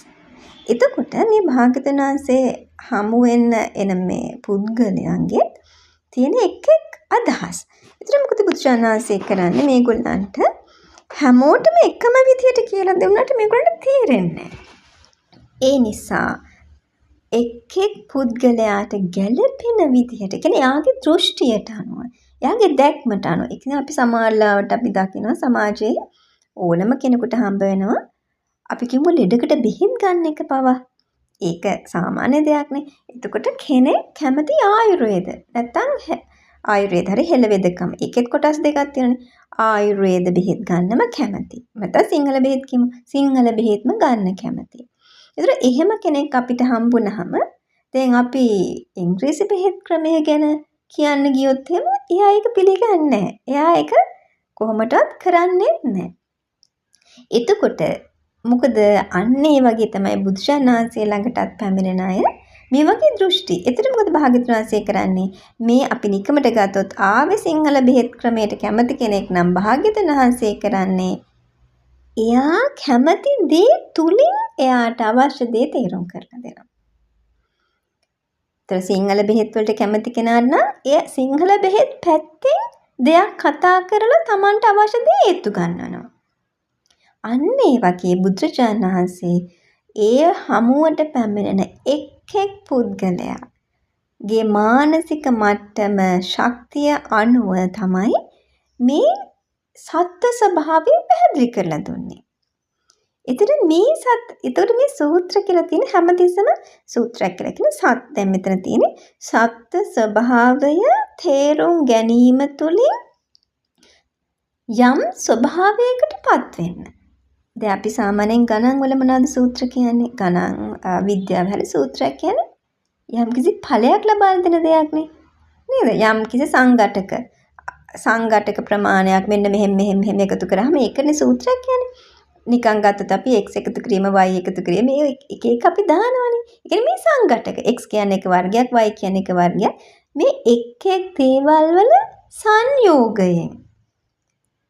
එතකොට මේ භාග්‍යවතුන් වහන්සේ හමු වෙන්න එන මේ පුද්ගලයන්ගේ තියෙන එක් එක් අදහස්. එතකොට මොකද බුදුරජාණන් වහන්සේ කරන්නේ මේගොල්ලන්ට හැමෝටම එකම විදියට කියලා දුන්නාට මේගොල්ලන්ට තේරෙන්නේ නැහැ. ඒ නිසා එක් එක් පුද්ගලයාට ගැළපෙන විදිහට, ඒ කියන්නේ එයාගේ දෘෂ්ටියට අනුව, එයාගේ දැක්මට අනුව. ඒ කියන්නේ අපි සමහර ලාවට අපි දකිනවා සමාජයේ ඕනම කෙනෙකුට හම්බ වෙනවා අපි කියමු ලෙඩකට බෙහෙත් ගන්න එක පවා. ඒක සාමාන්‍ය දෙයක්නේ. එතකොට කෙනෙක් කැමති ආයුර්වේද නැත්තම් ආයුර්වේද හරි හෙළ වෙදකම. ඒකෙත් කොටස් දෙකක් තියෙනවානේ. ආයුර්වේද බෙහෙත් ගන්නම කැමති. නැත්තම් සිංහල බෙහෙත් කියමු. සිංහල බෙහෙත්ම ගන්න කැමති. ඒතර එහෙම කෙනෙක් අපිට හම්බුනහම දැන් අපි ඉංග්‍රීසි බෙහෙත් ක්‍රමය ගැන කියන්න ගියොත් එහෙම එයා ඒක පිළිගන්නේ නැහැ. එයා ඒක කොහොමටවත් කරන්නේත් නැහැ. එතකොට මොකද අන්න ඒ වගේ තමයි බුදුරජාණන් වහන්සේ ළඟටත් පැමිණෙන අය මේ වගේ දෘෂ්ටි. එතකොට මොකද භාග්‍යවතුන් වහන්සේ කරන්නේ? මේ අපි නිකමට ගත්තොත් ආවේ සිංහල බෙහෙත් ක්‍රමයට කැමති කෙනෙක් නම් භාග්‍යවතුන් වහන්සේ කරන්නේ එයා කැමති දේ තුලින් එයාට අවශ්‍ය දේ තේරුම් කරලා දෙනවා. ඒතර සිංහල බෙහෙත් වලට කැමති කෙනාට නම් එය සිංහල බෙහෙත් පැත්තෙන් දෙයක් කතා කරලා තමන්ට අවශ්‍ය දේ ඒත්තු ගන්නවනවා. අන්න ඒ වගේ බුදුරජාණන් වහන්සේ ඒ හමුවට පැමිණෙන එක් එක් පුද්ගලයාගේ මානසික මට්ටම ශක්තිය අනුව තමයි මේ සත්ව ස්වභාවය පැහැදිලි කරලා දුන්නේ. එතකොට මේ එතකොට මේ සූත්‍ර කියලා තියෙන හැමතිස්සෙම සූත්‍රයක් කියලා කියන සත් දැන් මෙතන තියෙන්නේ සත්ව ස්වභාවය තේරුම් ගැනීම තුළින් යම් ස්වභාවයකට පත් වෙන්න. දැන් අපි සාමාන්‍යයෙන් ගණන් වල මොනවද සූත්‍ර කියන්නේ? ගණන් විද්‍යාව හරි සූත්‍රයක් කියන්නේ යම්කිසි ඵලයක් ලබා දෙන දෙයක් නේ. නේද? යම්කිසි සංඝටක ප්‍රමාණයක් මෙන්න මෙහෙම මෙහෙම මෙහෙම එකතු කරාම ඒකනේ සූත්‍රයක් කියන්නේ. නිකන් ගත්තොත් අපි x එකතු කිරීම y එකතු කිරීම මේ එක එක අපි දානවනේ. ඒ කියන්නේ මේ සංඝටක x කියන්නේ එක වර්ගයක් y කියන්නේ එක වර්ගයක්. මේ එක් එක් දේවල් වල සංයෝගයෙන්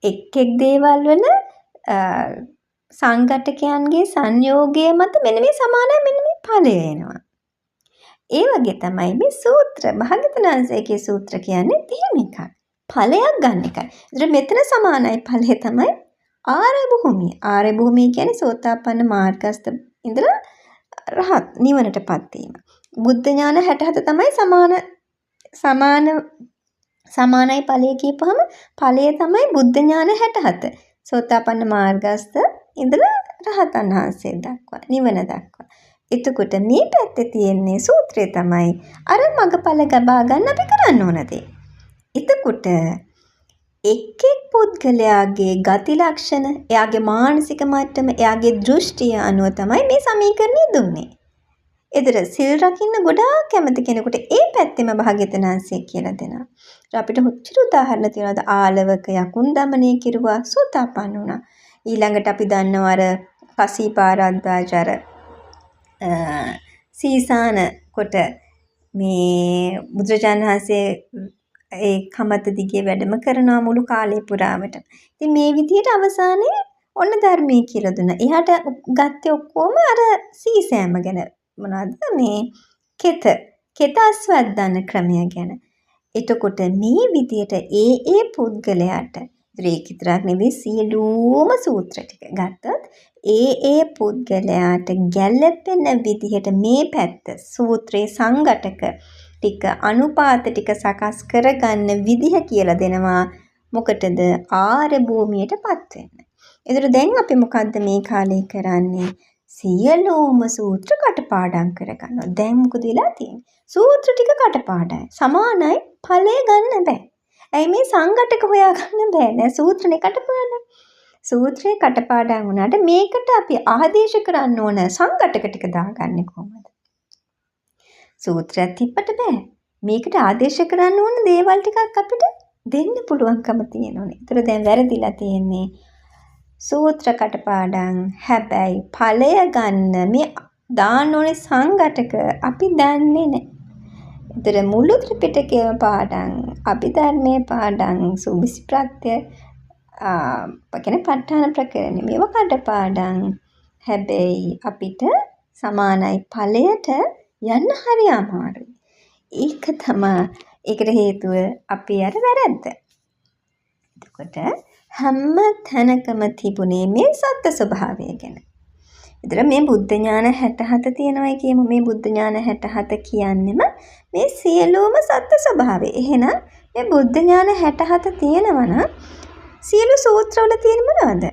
එක් එක් දේවල් වල සංඝටකයන්ගේ සංයෝගය මත මෙන්න මේ සමානයි මෙන්න මේ ඵලය එනවා. ඒ වගේ තමයි මේ සූත්‍ර භාග්‍යවතුන් වහන්සේගේ සූත්‍ර කියන්නේ එහෙම එකක්. ඵලයක් ගන්න එකයි. ඒතර මෙතන සමානයි ඵලය තමයි ආර්ය භූමිය. ආර්ය භූමිය කියන්නේ සෝතාපන්න මාර්ගස්ත ඉඳලා රහත් නිවනටපත් වීම. බුද්ධ ඥාන 67 තමයි සමාන සමාන සමානයි ඵලය කියපුවහම ඵලය තමයි බුද්ධ ඥාන 67. සෝතාපන්න මාර්ගස්ත ඉඳලා රහතන් වහන්සේ දක්වා නිවන දක්වා. එතකොට මේ පැත්තේ තියෙන්නේ සූත්‍රය තමයි අර මගඵල ලබා ගන්න අපි කරන්න ඕන දේ. එතකොට එක් එක් පුද්ගලයාගේ ගති ලක්ෂණ, එයාගේ මානසික මට්ටම, එයාගේ දෘෂ්ටිය අනුව තමයි මේ සමීකරණය දුන්නේ. ඒතර සිල් රකින්න ගොඩාක් කැමති කෙනෙකුට ඒ පැත්තෙම භාග්‍යවතුන් වහන්සේ කියලා දෙනවා. අපිට කොච්චර උදාහරණ තියෙනවද? ආලවක යකුන් දමනය කිරුවා සෝතාපන්න වුණා. ඊළඟට අපි දන්නවා අර කසීපාරද්වාජ අර සීසාන කොට මේ බුදුරජාණන් වහන්සේ ඒ කමත දිගේ වැඩම කරනවා මුළු කාලය පුරාවට. ඉතින් මේ විදිහට අවසානයේ ඔන්න ධර්මයේ කියලා දුන්නා. එහාට ගත්තේ ඔක්කොම අර සීසෑම ගැන. මොනවද මේ කෙත කෙත අස්වද්දන ක්‍රමය ගැන. එතකොට මේ විදිහට ඒ ඒ පුද්ගලයාට ඒක විතරක් නෙවෙයි සියලුම සූත්‍ර ටික ගත්තොත් ඒ ඒ පුද්ගලයාට ගැළපෙන විදිහට මේ පැත්ත සූත්‍රයේ සංඝටක ටික අනුපාත ටික සකස් කරගන්න විදිහ කියලා දෙනවා. මොකටද? ආර්ය භූමියටපත් වෙන්න. එතකොට දැන් අපි මොකද්ද මේ කාලේ කරන්නේ? සියලුම සූත්‍ර කටපාඩම් කරගන්නවා. දැන් මොකද වෙලා තියෙන්නේ? සූත්‍ර ටික කටපාඩම්යි. සමානයි ඵලය ගන්න බෑ. ඇයි මේ සංඝටක හොයාගන්න බෑ නෑ සූත්‍රනේ කටපාඩම්. සූත්‍රේ කටපාඩම් වුණාට මේකට අපි ආදේශ කරන්න ඕන සංඝටක ටික දාගන්නේ කොහොමද? සූත්‍රයක් තිබ්බට බෑ. මේකට ආදේශ කරන්න ඕන දේවල් ටිකක් අපිට දෙන්න පුළුවන්කම තියෙනෝනේ. ඒතර දැන් වැරදිලා තියෙන්නේ සූත්‍ර කටපාඩම්. හැබැයි ඵලය ගන්න මේ දාන්න ඕනේ සංඝටක අපි දන්නේ නැහැ. ඒතර මුළු ත්‍රිපිටකයම පාඩම්, අභිධර්මයේ පාඩම්, සුභිසි ප්‍රත්‍ය, කියන්නේ ප ဋ ාණ ප්‍රකරණ මේවා කටපාඩම්. හැබැයි අපිට සමානයි ඵලයට යන්න හරි අමාරුයි. ඒක තමා ඒකට හේතුව අපේ අර වැරැද්ද. එතකොට හැම තැනකම තිබුණේ මේ සත්‍ය ස්වභාවය ගැන. එතකොට මේ බුද්ධ ඥාන 67 තියෙනවයි කියමු. මේ බුද්ධ ඥාන 67 කියන්නෙම මේ සියලුම සත්‍ය ස්වභාවය. එහෙනම් මේ බුද්ධ ඥාන 67 තියෙනවා නම් සියලු සූත්‍රවල තියෙන මොනවද?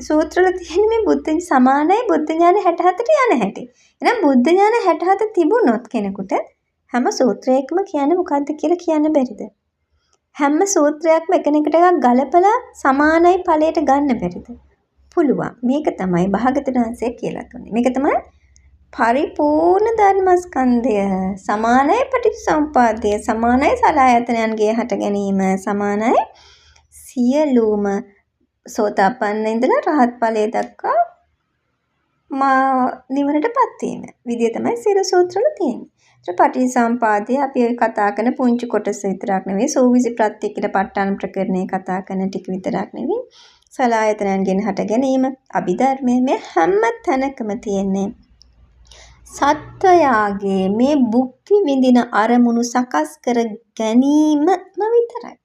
සූත්‍රවල තියෙන්නේ මේ බුද්ධ සමානයි බුද්ධ ඥාන 67ට යන හැටි. එහෙනම් බුද්ධ ඥාන 67 තිබුණොත් කෙනෙකුට හැම සූත්‍රයකම කියන්නේ මොකද්ද කියලා කියන්න බැරිද? හැම සූත්‍රයක්ම එකිනෙකට එකක් ගලපලා සමානයි ඵලයට ගන්න බැරිද? පුළුවන්. මේක තමයි භාගතුන් වහන්සේ කියලා දුන්නේ. මේක තමයි පරිපූර්ණ ධර්මස්කන්ධය. සමානයි පටිච්චසමුප්පාදය, සමානයි සලආයතනයන්ගේ හට ගැනීම, සමානයි සියලුම සෝතාපන්න ඉඳලා රහත් ඵලය දක්වා මා නිවනටපත් වීම විදිය තමයි සියලු සූත්‍රවල තියෙන්නේ. පටිච්චසමුපාදය අපි ඔය කතා කරන පුංචි කොටස විතරක් නෙවෙයි, සූවිසි ප්‍රත්‍ය කියලා ප ဋ ාණ ප්‍රකරණේ කතා කරන ටික විතරක් නෙවෙයි, සලආයතනයන්ගෙන් හට ගැනීම, අභිධර්මය, මේ හැම තැනකම තියෙන්නේ සත්වයාගේ මේ භුක්ති විඳින අරමුණු සකස් කර ගැනීමම විතරයි.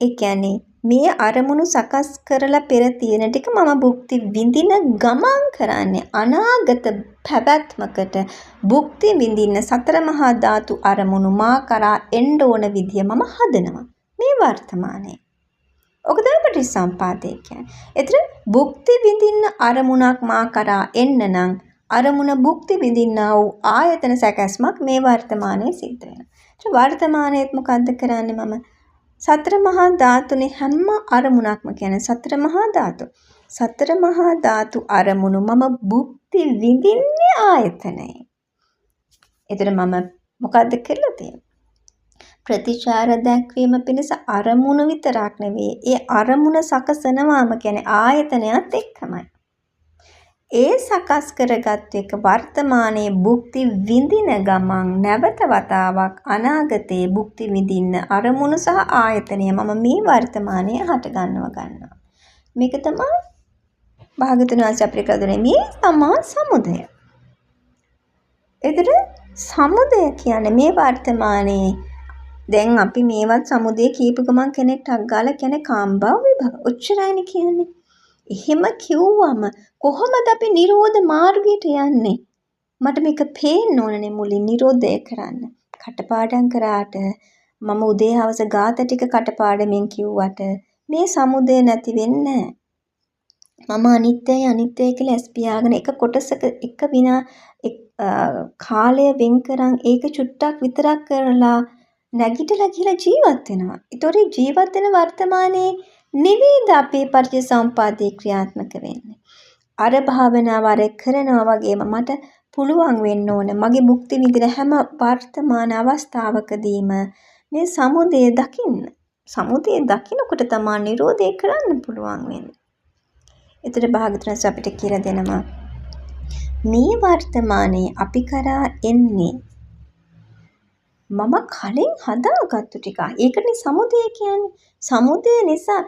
ඒ කියන්නේ මේ අරමුණු සකස් කරලා පෙර තියෙන ටික මම භුක්ති විඳින ගමන් කරන්නේ අනාගත පැවැත්මකට භුක්ති විඳින්න සතර මහා ධාතු අරමුණු මා කරා එන්න ඕන විදිය මම හදනවා මේ වර්තමානයේ. ඔක තමයි පටිච්චසමුපාදය කියන්නේ. ඒතර භුක්ති විඳින්න අරමුණක් මා කරා එන්න නම් අරමුණ භුක්ති විඳින්නා වූ ආයතන සැකැස්මක් මේ වර්තමානයේ සිද්ධ වෙනවා. ඒතර වර්තමානයේත් මොකද්ද කරන්නේ මම? සතර මහා ධාතුනේ හැම අරමුණක්ම කියන්නේ සතර මහා ධාතු. සතර මහා ධාතු අරමුණු මම භුක්ති විඳින්නේ ආයතනයේ. ඒතර මම මොකද්ද කරලා තියෙන්නේ? ප්‍රතිචාර දැක්වීම පිණිස අරමුණු විතරක් නෙවෙයි, ඒ අරමුණ සකසනවාම කියන්නේ ආයතනයත් එක්කමයි. ඒ සකස් කරගත්තු එක වර්තමානයේ භුක්ති විඳින ගමන් නැවත වතාවක් අනාගතයේ භුක්ති විඳින්න අරමුණු සහ ආයතනය මම මේ වර්තමානයේ හට ගන්නවා. මේක තමයි භාගතුන් වහන්සේ අපිට කියලා දුන්නේ මේ තමා සමුදය. ඒතර සමුදය කියන්නේ මේ වර්තමානයේ දැන් අපි මේවත් සමුදය කියපු ගමන් කෙනෙක් ටක් ගාලා කියන්නේ කාමභව විභව. ඔච්චරයිනේ කියන්නේ. එහෙම කිව්වම කොහොමද අපි නිරෝධ මාර්ගයට යන්නේ? මට මේක පේන්න ඕනනේ මුලින් නිරෝධය කරන්න. කටපාඩම් කරාට මම උදේ හවස ගාත ටික කටපාඩමින් කිව්වට මේ සමුදය නැති වෙන්නේ නැහැ. මම අනිත්‍යයි අනිත්‍යයි කියලා ඇස් පියාගෙන එක කොටසක එක විනා කාලය වෙන් කරන් ඒක චුට්ටක් විතරක් කරලා නැගිටලා ගිහලා ජීවත් වෙනවා. ඒතොර ජීවත් වෙන වර්තමානයේ නෙවෙයිද අපේ පටිච්චසමුපාදේ ක්‍රියාත්මක වෙන්නේ. අර භාවනාව අර කරනවා වගේම මට පුළුවන් වෙන්න ඕන මගේ භුක්ති විඳින හැම වර්තමාන අවස්ථාවකදීම මේ සමුදය දකින්න. සමුදය දකින්නකොට තමා නිරෝධය කරන්න පුළුවන් වෙන්නේ. ඒතර භාගතුන් වහන්සේ අපිට කියලා දෙනවා මේ වර්තමානයේ අපි කරා එන්නේ මම කලින් හදාගත්තු ටික. ඒකනේ සමුදය කියන්නේ. සමුදය නිසා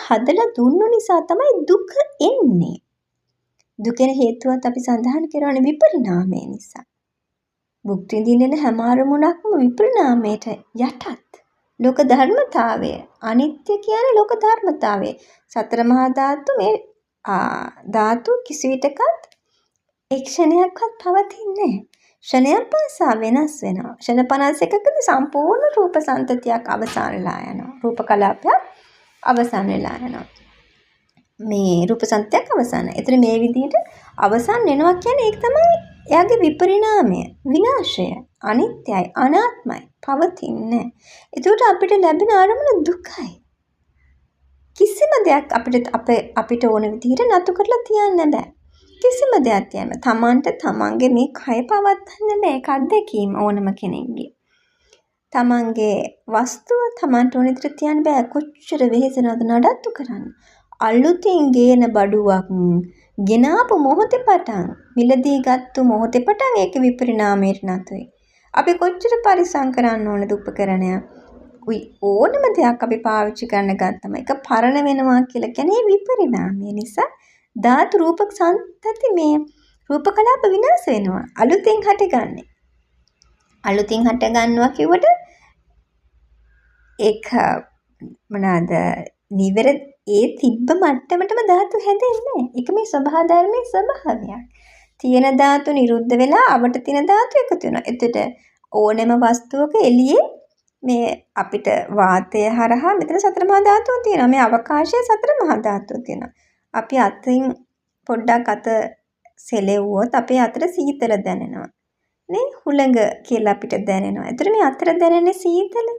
හදලා දුන්නු නිසා තමයි දුක එන්නේ. දුකෙන හේතුවත් අපි සඳහන් කරන්නේ විපරිණාමය නිසා. භුක්ති විඳින්න එන හැම අරමුණක්ම විපරිණාමයට යටත්. ලෝක ධර්මතාවය. අනිත්‍ය කියන්නේ ලෝක ධර්මතාවය. සතර මහා ධාතු මේ ධාතු කිසි විටකත් එක් ක්ෂණයක්වත් පවතින්නේ නැහැ. ක්ෂණයක් පාසා වෙනස් වෙනවා. ක්ෂණ 51කදී සම්පූර්ණ රූප සන්තතියක් අවසන් වෙලා යනවා. රූප කලාපයක් අවසන් වෙලා යනවා. මේ රූප සන්තතියක් අවසන්. ඒතර මේ විදිහට අවසන් වෙනවා කියන්නේ ඒක තමයි එයාගේ විපරිණාමය, විනාශය. අනිත්‍යයි, අනාත්මයි, පවතින්නේ නැහැ. ඒතකොට අපිට ලැබෙන අරමුණ දුකයි. කිසිම දෙයක් අපිට ඕන විදිහට නතු කරලා තියන්න බෑ. කිසිම දෙයක් තියන්න. තමන්ට තමන්ගේ මේ කය පවත්වන්න බෑ. ඒක අත්දැකීම ඕනම කෙනෙක්ගේ. තමන්ගේ වස්තුව තමන්ට ඕන විදිහට තියන්න බෑ. කොච්චර වෙහෙසෙනවද නඩත්තු කරන්න. අලුතින් ගේන බඩුවක් ගෙනාපු මොහොතේ පටන්, මිලදී ගත්තු මොහොතේ පටන් ඒක විපරිණාමයට නතුයි. අපි කොච්චර පරිස්සම් කරන්න ඕනද උපකරණයක්. ඕනම දෙයක් අපි පාවිච්චි කරන්න ගත්තම ඒක පරණ වෙනවා කියලා කියන්නේ විපරිණාමය නිසා ධාතු රූප සන්තති මේ රූප කලාප විනාශ වෙනවා. අලුතෙන් හටගන්නේ. අලුතින් හට ගන්නවා කිව්වට ඒක මොනවාද නිවැරදි ඒ තිබ්බ මට්ටමටම ධාතු හැදෙන්නේ නැහැ. ඒක මේ ස්වභාව ධර්මයේ ස්වභාවයක්. තියෙන ධාතු නිරුද්ධ වෙලා අවට තියෙන ධාතු එකතු වෙනවා. එතකොට ඕනෑම වස්තුවක එළියේ මේ අපිට වාතය හරහා මෙතන සතර මහා ධාතුව තියෙනවා. මේ අවකාශයේ සතර මහා ධාතුව තියෙනවා. අපි අතින් පොඩ්ඩක් අත සෙලෙව්වොත් අපේ අතට සීතල දැනෙනවා. නේ, හුළඟ කියලා අපිට දැනෙනවා. එතකොට මේ අතට දැනෙන සීතල,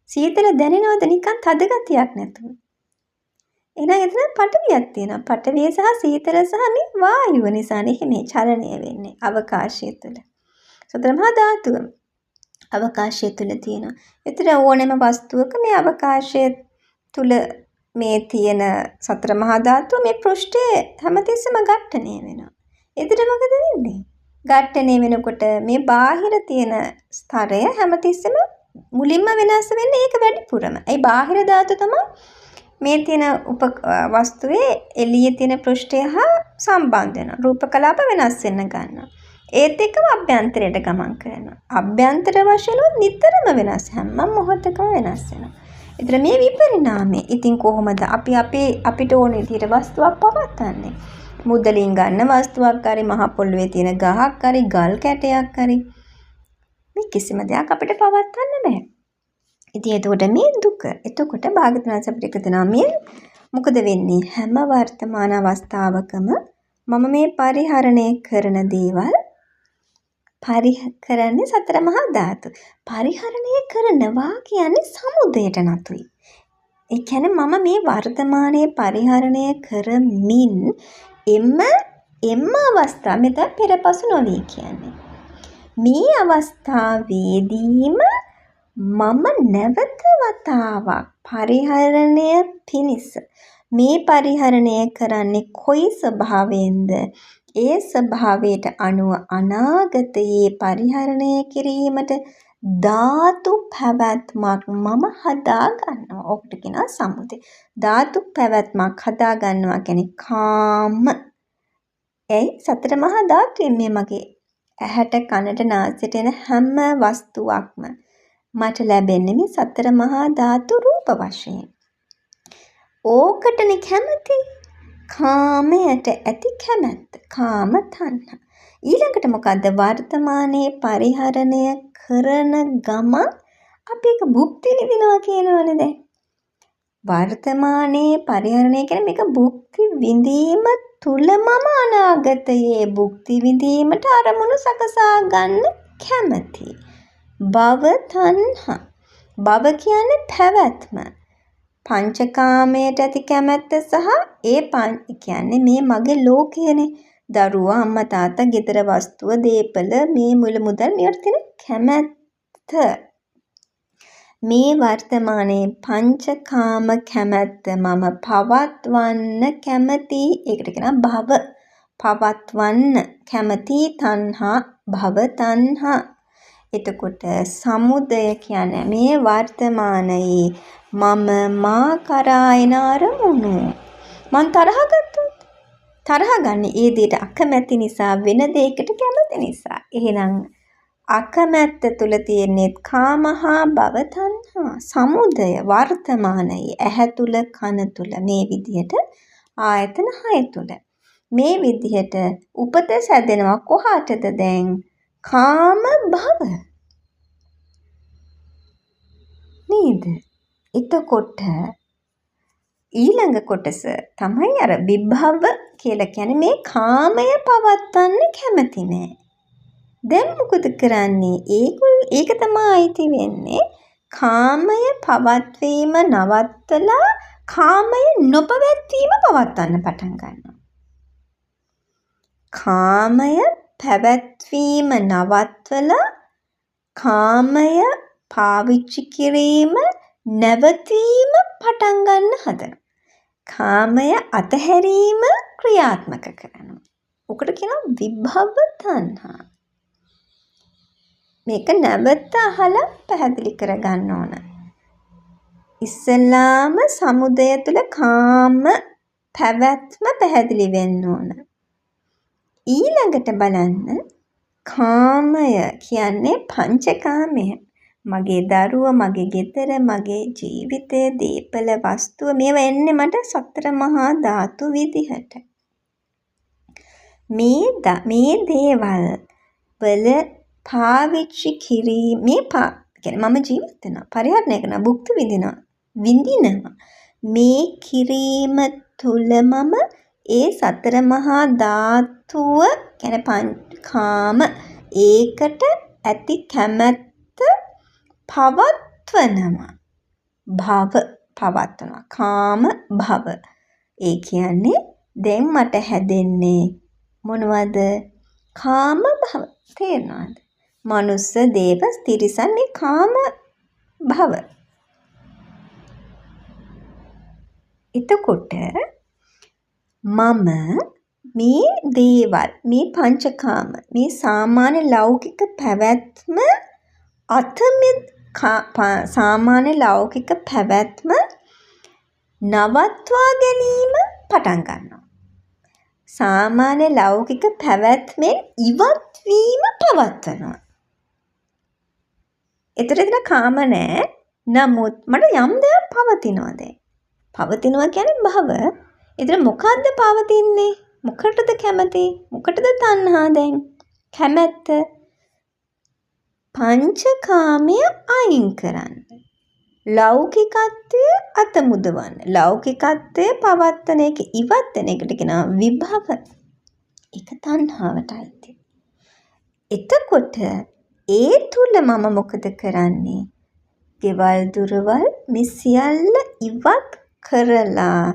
සීතල දැනෙනවද නිකන් තද ගතියක් නැතුව? එහෙනම් එතන පඨවියක් තියෙනවා. පඨවිය සහ සීතල සහ මේ වායුව නිසානේ එහෙම චලනය වෙන්නේ අවකාශය තුළ. සතර මහා ධාතුව අවකාශය තුළ තියෙනවා. එතන ඕනෑම වස්තුවක මේ අවකාශය තුළ මේ තියෙන සතර මහා ධාතුව මේ පෘෂ්ඨය හැමතිස්සෙම ඝට්ටනය වෙනවා. එතන මොකද වෙන්නේ? ඝට්ටනය වෙනකොට මේ බාහිර තියෙන ස්තරය හැමතිස්සෙම මුලින්ම වෙනස් වෙන්නේ ඒක වැඩිපුරම. ඒ බාහිර ධාතු තමයි මේ තියෙන උප වස්තුවේ එළියේ තියෙන පෘෂ්ඨය හා සම්බන්ධ වෙනවා. රූප කලාප වෙනස් වෙන්න ගන්නවා. ඒත් එක්කම අභ්‍යන්තරයට ගමන් කරනවා. අභ්‍යන්තර වශයෙන් නිතරම වෙනස්, හැම මොහොතකම වෙනස් වෙනවා. ඒතර මේ විපරිණාමය. ඉතින් කොහොමද අපි අපිට ඕන විදිහට වස්තුවක් පවත්වන්නේ? මුදලින් ගන්න වස්තුවක් හරි, මහ පොළොවේ තියෙන ගහක් හරි, ගල් කැටයක් හරි, මේ කිසිම දෙයක් අපිට පවත්වන්න බෑ. ඉතින් එතකොට මේ දුක. එතකොට භාග්‍යවතුන් වහන්සේ අපිට එක දෙනවා මේ මොකද වෙන්නේ? හැම වර්තමාන අවස්ථාවකම මම මේ පරිහරණය කරන දේවල් කරන්නේ සතර මහා ධාතු. පරිහරණය කරනවා කියන්නේ සමුදයට නතුයි. ඒ කියන්නේ මම මේ වර්තමානයේ පරිහරණය කරමින් එම අවස්ථාව මෙතන පෙරපසු නොවේ කියන්නේ. මේ අවස්ථාවේදීම මම නැවත වතාවක් පරිහරණය පිණිස මේ පරිහරණය කරන්නේ කොයි ස්වභාවයෙන්ද? ඒ ස්වභාවයට අනුව අනාගතයේ පරිහරණය කිරීමට ධාතු පැවැත්මක් මම හදා ගන්නවා. ඔකට කියනවා සමුදය. ධාතු පැවැත්මක් හදා ගන්නවා කියන්නේ කාම. ඇයි? සතර මහා ධාතුවෙන් මේ මගේ ඇහැට කනට නාසයට එන හැම වස්තුවක්ම මට ලැබෙන්නේ මේ සතර මහා ධාතු රූප වශයෙන්. ඕකටනේ කැමති. කාමයට ඇති කැමැත්ත, කාම තණ්හා. ඊළඟට මොකද්ද? වර්තමානයේ පරිහරණය කරන ගමන් අපි ඒක භුක්ති විඳිනවා කියනවනේ දැන්. වර්තමානයේ පරිහරණය කියන්නේ මේක භුක්ති විඳීම තුල මම අනාගතයේ භුක්ති විඳීමට අරමුණු සකසා ගන්න කැමති. භව තණ්හා. භව කියන්නේ පැවැත්ම. පංචකාමයට ඇති කැමැත්ත සහ ඒ කියන්නේ මේ මගේ ලෝකයනේ. දරුවා, අම්මා, තාත්තා, ගෙදර වස්තුව, දේපල, මේ මුල මුදල් මේවට තියෙන කැමැත්ත. මේ වර්තමානයේ පංචකාම කැමැත්ත මම පවත්වන්න කැමති. ඒකට කියනවා භව. පවත්වන්න කැමති තණ්හා, භව තණ්හා. එතකොට සමුදය කියන්නේ මේ වර්තමානයේ මම මා කරා එන අරමුණු. මං තරහ ගත්තොත් තරහ ගන්නේ ඒ දෙයට අකමැති නිසා, වෙන දෙයකට කැමති නිසා. එහෙනම් අකමැත්ත තුල තියෙන්නේ කාම හා භව තණ්හා. සමුදය වර්තමානයේ ඇහැ තුල කන තුල මේ විදිහට ආයතන 6 තුල මේ විදිහට උපත සැදෙනවා. කොහාටද දැන්? කාම භව නේද? එතකොට ඊළඟ කොටස තමයි අර විභව කියලා කියන්නේ මේ කාමය පවත්වන්න කැමති නෑ. දැන් මොකද කරන්නේ? ඒක තමයි අයිති වෙන්නේ. කාමය පවත්වීම නවත්තලා කාමය නොපවත්වීම පවත්වන්න පටන් ගන්නවා. කාමය පැවැත්වීම නවත්වලා කාමය පාවිච්චි කිරීම නැවතීම පටන් ගන්න හදනවා. කාමය අතහැරීම ක්‍රියාත්මක කරනවා. ඔකට කියනවා විභව තණ්හා. මේක නැවත අහලා පැහැදිලි කරගන්න ඕන. ඉස්සෙල්ලාම සමුදය තුල කාම පැවැත්ම පැහැදිලි වෙන්න ඕන. ඊළඟට බලන්න කාමය කියන්නේ පංචකාමය. මගේ දරුවා, මගේ ගෙදර, මගේ ජීවිතය, දේපල, වස්තුව මේවා එන්නේ මට සතර මහා ධාතු විදිහට. මේ දේවල් වල පාවිච්චි කිරීම මේ කියන්නේ මම ජීවත් වෙනවා, පරිහරණය කරනවා, භුක්ති විඳිනවා, විඳිනවා. මේ කිරීම තුළ මම ඒ සතර මහා ධාතුව කියන්නේ කාම ඒකට ඇති කැමැත්ත පවත්වනවා. භව පවත්වනවා. කාම භව. ඒ කියන්නේ දැන් මට හැදෙන්නේ මොනවද? කාම භව. තේරෙනවද? මනුස්ස, දේව, තිරිසන් මේ කාම භව. එතකොට මම මේ දේවල්, මේ පංචකාම, මේ සාමාන්‍ය ලෞකික පැවැත්ම සාමාන්‍ය ලෞකික පැවැත්ම නවත්වා ගැනීම පටන් ගන්නවා. සාමාන්‍ය ලෞකික පැවැත්මෙන් ඉවත් වීම පවත්වනවා. එතකොට එතන කාම නෑ. නමුත් මට යම් දෙයක් පවතිනවා දැන්. පවතිනවා කියන්නේ භව. එතන මොකද්ද පවතින්නේ? මොකටද කැමති? මොකටද තණ්හා දැන්? කැමැත්ත. පංචකාමය අයින් කරන්න. ලෞකිකත්වය අත මුදවන්න. ලෞකිකත්වය පවත්වන එක ඉවත් වෙන එකට කියනවා විභව. ඒක තණ්හාවට අයිති. එතකොට ඒ තුල මම මොකද කරන්නේ? ගෙවල් දොරවල් මේ සියල්ල ඉවත් කරලා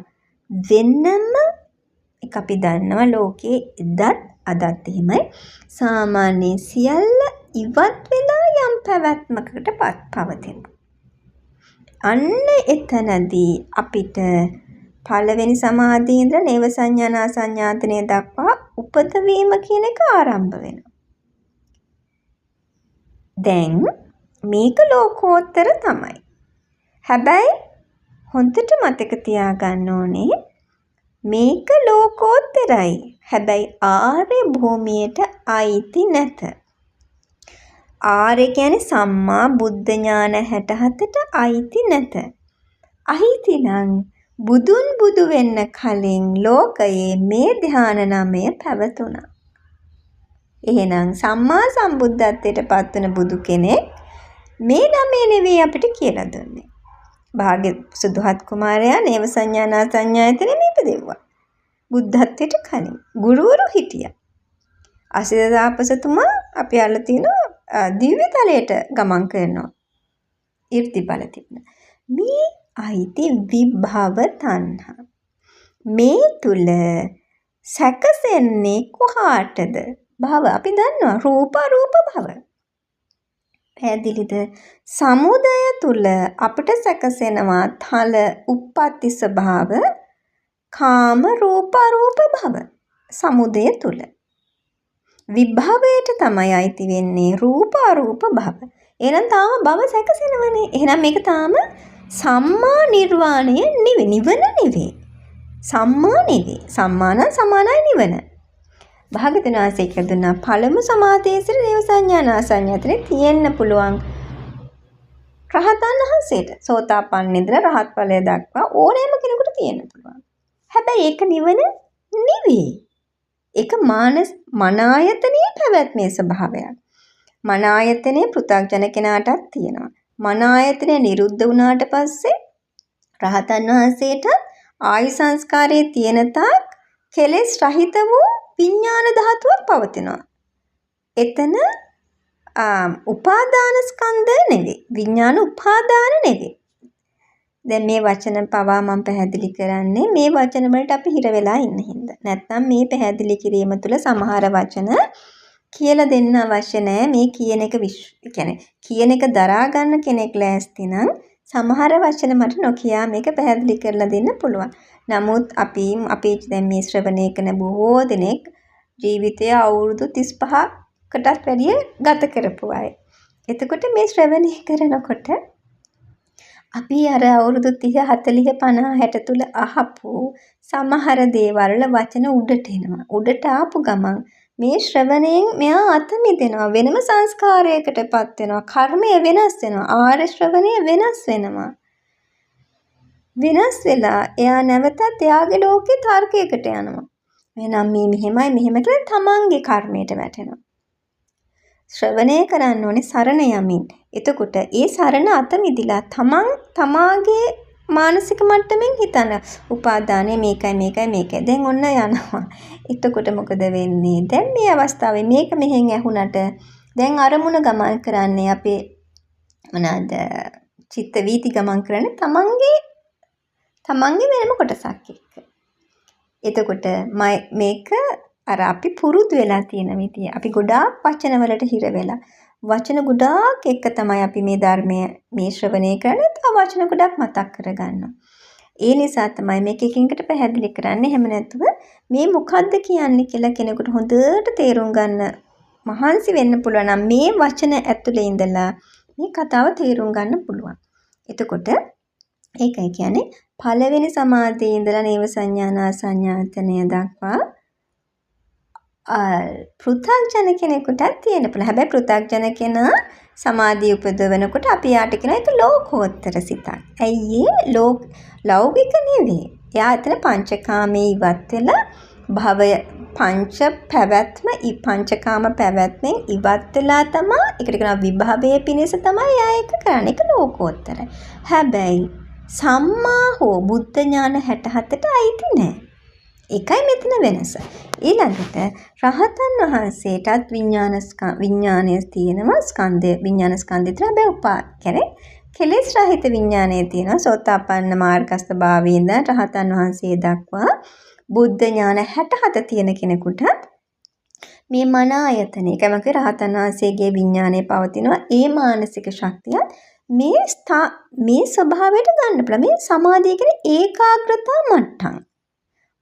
වෙනම එක අපි දන්නවා ලෝකේ එදත් අදත් එහෙමයි. සාමාන්‍ය සියල්ල ඉවත් වෙලා යම් පැවැත්මකට පවතිනවා. අන්න එතනදී අපිට පළවෙනි සමාධියේ ඉඳලා නේව සංඥා නා සංඥාතනය දක්වා උපදවීම කියන එක ආරම්භ වෙනවා. දැන් මේක ලෝකෝත්තර තමයි. හැබැයි හොඳට මතක තියාගන්න ඕනේ මේක ලෝකෝත්තරයි. හැබැයි ආර්ය භූමියට අයිති නැත. ආර්ය කියන්නේ සම්මා බුද්ධ ඥාන 64ට අයිති නැත. අයිති නම් බුදුන් බුදු වෙන්න කලින් ලෝකයේ මේ ධ්‍යාන 9 පැවතුණා. එහෙනම් සම්මා සම්බුද්ධත්වයට පත්වන බුදු කෙනෙක් මේ 9 නෙවෙයි අපිට කියලා දුන්නේ. භාග්‍ය සුදුහත් කුමාරයා නේව සංඥා නා සංඥායතනෙ මේ ඉපදෙව්වා. බුද්ධත්වයට කලින් ගුරුවරු හිටියා. අසිත තාපසතුමා අපි අහලා තියෙනවා දිව්‍ය තලයට ගමන් කරනවා. 이르දි බල තිබුණා. මේ අයිති විභව තණ්හා. මේ තුල සැකසෙන්නේ කොහාටද? භව අපි දන්නවා රූප අරූප භව. පැහැදිලිද? සමුදය තුල අපිට සැකසෙනවා තල උප්පත්ති ස්වභාව කාම රූප අරූප භව. සමුදය තුල. විභවයට තමයි අයිති වෙන්නේ රූප අරූප භව. එහෙනම් තාම භව සැකසෙනවනේ. එහෙනම් මේක තාම සම්මා නිර්වාණය නෙවෙයි, නිවන නෙවෙයි. සම්මා නෙවෙයි. සම්මා නම් සමානයි නිවන. භාග්‍යවතුන් වහන්සේ කියලා දුන්නා පළමු සමාධියේ සිට නේව සංඥා නා සංඥාතනේ තියෙන්න පුළුවන් රහතන් වහන්සේට. සෝතාපන්න ඉඳලා රහත් ඵලය දක්වා ඕනෑම කෙනෙකුට තියෙන්න පුළුවන්. හැබැයි ඒක නිවන නෙවෙයි. ඒක මන ආයතනයේ පැවැත්මේ ස්වභාවයක්. මන ආයතනයේ පෘථග්ජන කෙනාටත් තියෙනවා. මන ආයතනය නිරුද්ධ වුණාට පස්සේ රහතන් වහන්සේට ආයු සංස්කාරයේ තියෙන තාක් කෙලෙස් රහිත වූ විඥාන ධාතුවක් පවතිනවා. එතන උපාදාන ස්කන්ධ නෙවෙයි. විඥාන උපාදාන නෙවෙයි. දැන් මේ වචන පවා මම පැහැදිලි කරන්නේ මේ වචන වලට අපි හිර වෙලා ඉන්න හින්දා. නැත්නම් මේ පැහැදිලි කිරීම තුළ සමහර වචන කියලා දෙන්න අවශ්‍ය නෑ. මේ කියන එක කියන්නේ කියන එක දරා ගන්න කෙනෙක් ලෑස්ති නම් සමහර වචන මට නොකියා මේක පැහැදිලි කරලා දෙන්න පුළුවන්. නමුත් අපි අපේ දැන් මේ ශ්‍රවණය කරන බොහෝ දෙනෙක් ජීවිතය අවුරුදු 35කටත් වැඩිය ගත කරපු අය. එතකොට මේ ශ්‍රවණය කරනකොට අපි අර අවුරුදු 30 40 50 60 තුල අහපු සමහර දේවල් වල වචන උඩට එනවා. උඩට ආපු ගමන් මේ ශ්‍රවණයෙන් මෙයා අත මිදෙනවා. වෙනම සංස්කාරයකට පත් වෙනවා. කර්මය වෙනස් වෙනවා. ආර්ය ශ්‍රවණය වෙනස් වෙනවා. වෙනස් වෙලා එයා නැවතත් එයාගේ ලෝකේ තර්කයකට යනවා. එහෙනම් මේ මෙහෙමයි මෙහෙම කියලා තමන්ගේ කර්මයට වැටෙනවා. ශ්‍රවණය කරන්න ඕනේ සරණ යමින්. එතකොට ඒ සරණ අත මිදිලා තමන් තමාගේ මානසික මට්ටමින් හිතන්න. උපාදානය මේකයි මේකයි මේකයි. දැන් ඔන්න යනවා. එතකොට මොකද වෙන්නේ? දැන් මේ අවස්ථාවේ මේක මෙහෙන් ඇහුනට දැන් අරමුණ ගමන් කරන්නේ අපේ මොනවාද චිත්ත වීති ගමන් කරන්නේ තමන්ගේ වෙනම කොටසක් එක්ක. එතකොට මේක අර අපි පුරුදු වෙලා තියෙන විදිය. අපි ගොඩාක් වචන වලට හිර වෙලා වචන ගොඩාක් එක්ක තමයි අපි මේ ධර්මය මේ ශ්‍රවණය කරන්නේ. තව වචන ගොඩක් මතක් කරගන්නවා. ඒ නිසා තමයි මේක එකින් එකට පැහැදිලි කරන්නේ. එහෙම නැතුව මේ මොකද්ද කියන්නේ කියලා කෙනෙකුට හොඳට තේරුම් ගන්න මහන්සි වෙන්න පුළුවන් නම් මේ වචන ඇතුලේ ඉඳලා මේ කතාව තේරුම් ගන්න පුළුවන්. එතකොට ඒකයි කියන්නේ පළවෙනි සමාධියේ ඉඳලා නේව සංඥා නා සංඥාතනය දක්වා පෘථග්ජන කෙනෙකුටත් තියෙන්න පුළුවන්. හැබැයි පෘථග්ජන කෙනා සමාධිය උපදවනකොට අපි යාට කියනවා ඒක ලෝකෝත්තර සිතක්. ඇයි ඒ ලෞකික නෙවෙයි. එයා එතන පංචකාමයේ ඉවත් වෙලා භවය පංච පැවැත්ම පංචකාම පැවැත්මෙන් ඉවත් වෙලා තමා ඒකට කියනවා විභවයේ පිණිස තමයි එයා ඒක කරන්නේ. ඒක ලෝකෝත්තරයි. හැබැයි සම්මා හෝ බුද්ධ ඥාන 67ට අයිති නෑ. ඒකයි මෙතන වෙනස. ඊළඟට රහතන් වහන්සේටත් විඥානය තියෙනවා, ස්කන්ධය විඥාන ස්කන්ධය තියෙනවා. හැබැයි උපා කියන්නේ කෙලෙස් රහිත විඥානය තියෙනවා. සෝතාපන්න මාර්ගස්ථ භාවයේ ඉඳන් රහතන් වහන්සේ දක්වා බුද්ධ ඥාන 67 තියෙන කෙනෙකුටත් මේ මන ආයතන, ඒකම කිව්වේ රහතන් වහන්සේගේ විඥානය පවතිනවා. ඒ මානසික ශක්තියත් මේ ස්වභාවයට ගන්න පුළුවන්. මේ සමාධිය කියන්නේ ඒකාග්‍රතා මට්ටම්.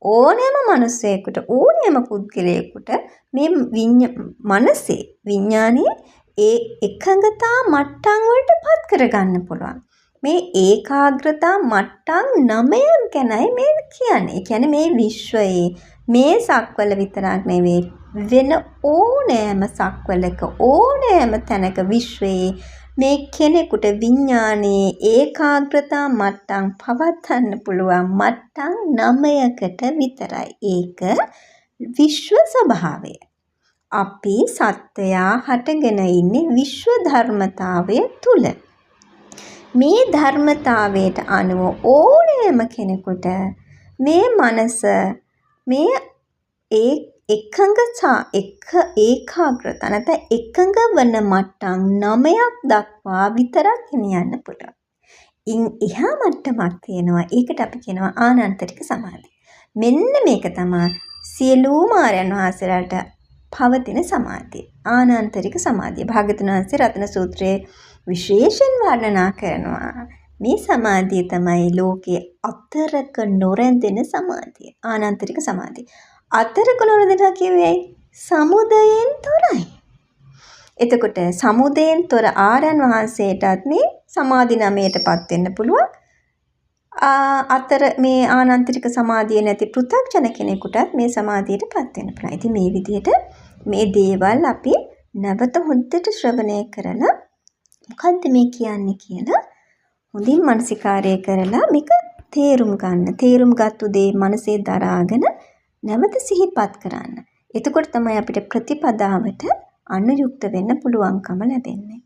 ඕනෑම මනුස්සයෙකුට ඕනෑම පුද්ගලයෙකුට මේ මනසේ විඥානයේ ඒ එකඟතා මට්ටම් වලට පත් කරගන්න පුළුවන්. මේ ඒකාග්‍රතා මට්ටම් 9ක් ගැනයි මේ කියන්නේ. ඒ කියන්නේ මේ විශ්වයේ මේ සක්වල විතරක් නෙවෙයි, වෙන ඕනෑම සක්වලක ඕනෑම තැනක විශ්වයේ මේ කෙනෙකුට විඥානයේ ඒකාග්‍රතා මට්ටම් පවත්වන්න පුළුවන් මට්ටම් 9කට විතරයි. ඒක විශ්ව ස්වභාවය. අපි සත්වයා හටගෙන ඉන්නේ විශ්ව ධර්මතාවය තුල. මේ ධර්මතාවයට අනුව ඕනෑම කෙනෙකුට මේ මනස මේ ඒ එකඟතා එක ඒකාග්‍රතා නැත්නම් එකඟ වන මට්ටම් 9ක් දක්වා විතරක් ගෙනියන්න පුළුවන්. ඉන් එහා මට්ටමක් තියෙනවා. ඒකට අපි කියනවා ආනන්තරික සමාධිය. මෙන්න මේක තමයි සියලුම ආර්යයන් වහන්සේලාට පවතින සමාධිය. ආනන්තරික සමාධිය. භාග්‍යවතුන් වහන්සේ රතන සූත්‍රයේ විශේෂයෙන් වර්ණනා කරනවා. මේ සමාධිය තමයි ලෝකයේ අතරක නොරැඳෙන සමාධිය. ආනන්තරික සමාධිය. අතරක නොරැඳෙනවා කියුවේ ඇයි? සමුදයෙන් තොරයි. එතකොට සමුදයෙන් තොර ආර්යයන් වහන්සේටත් මේ සමාධි 9ටපත් වෙන්න පුළුවන්. අතර මේ ආනන්තරික සමාධිය නැති පෘථග්ජන කෙනෙකුටත් මේ සමාධියටපත් වෙන්න පුළුවන්. ඉතින් මේ විදිහට මේ දේවල් අපි නැවත හොඳට ශ්‍රවණය කරලා මොකද්ද මේ කියන්නේ කියලා හොඳින් මනසිකාරය කරලා මේක තේරුම් ගන්න. තේරුම් ගත්තු දේ මනසේ දරාගෙන නැවත සිහිපත් කරන්න. එතකොට තමයි අපිට ප්‍රතිපදාවට අනුයුක්ත වෙන්න පුළුවන්කම ලැබෙන්නේ.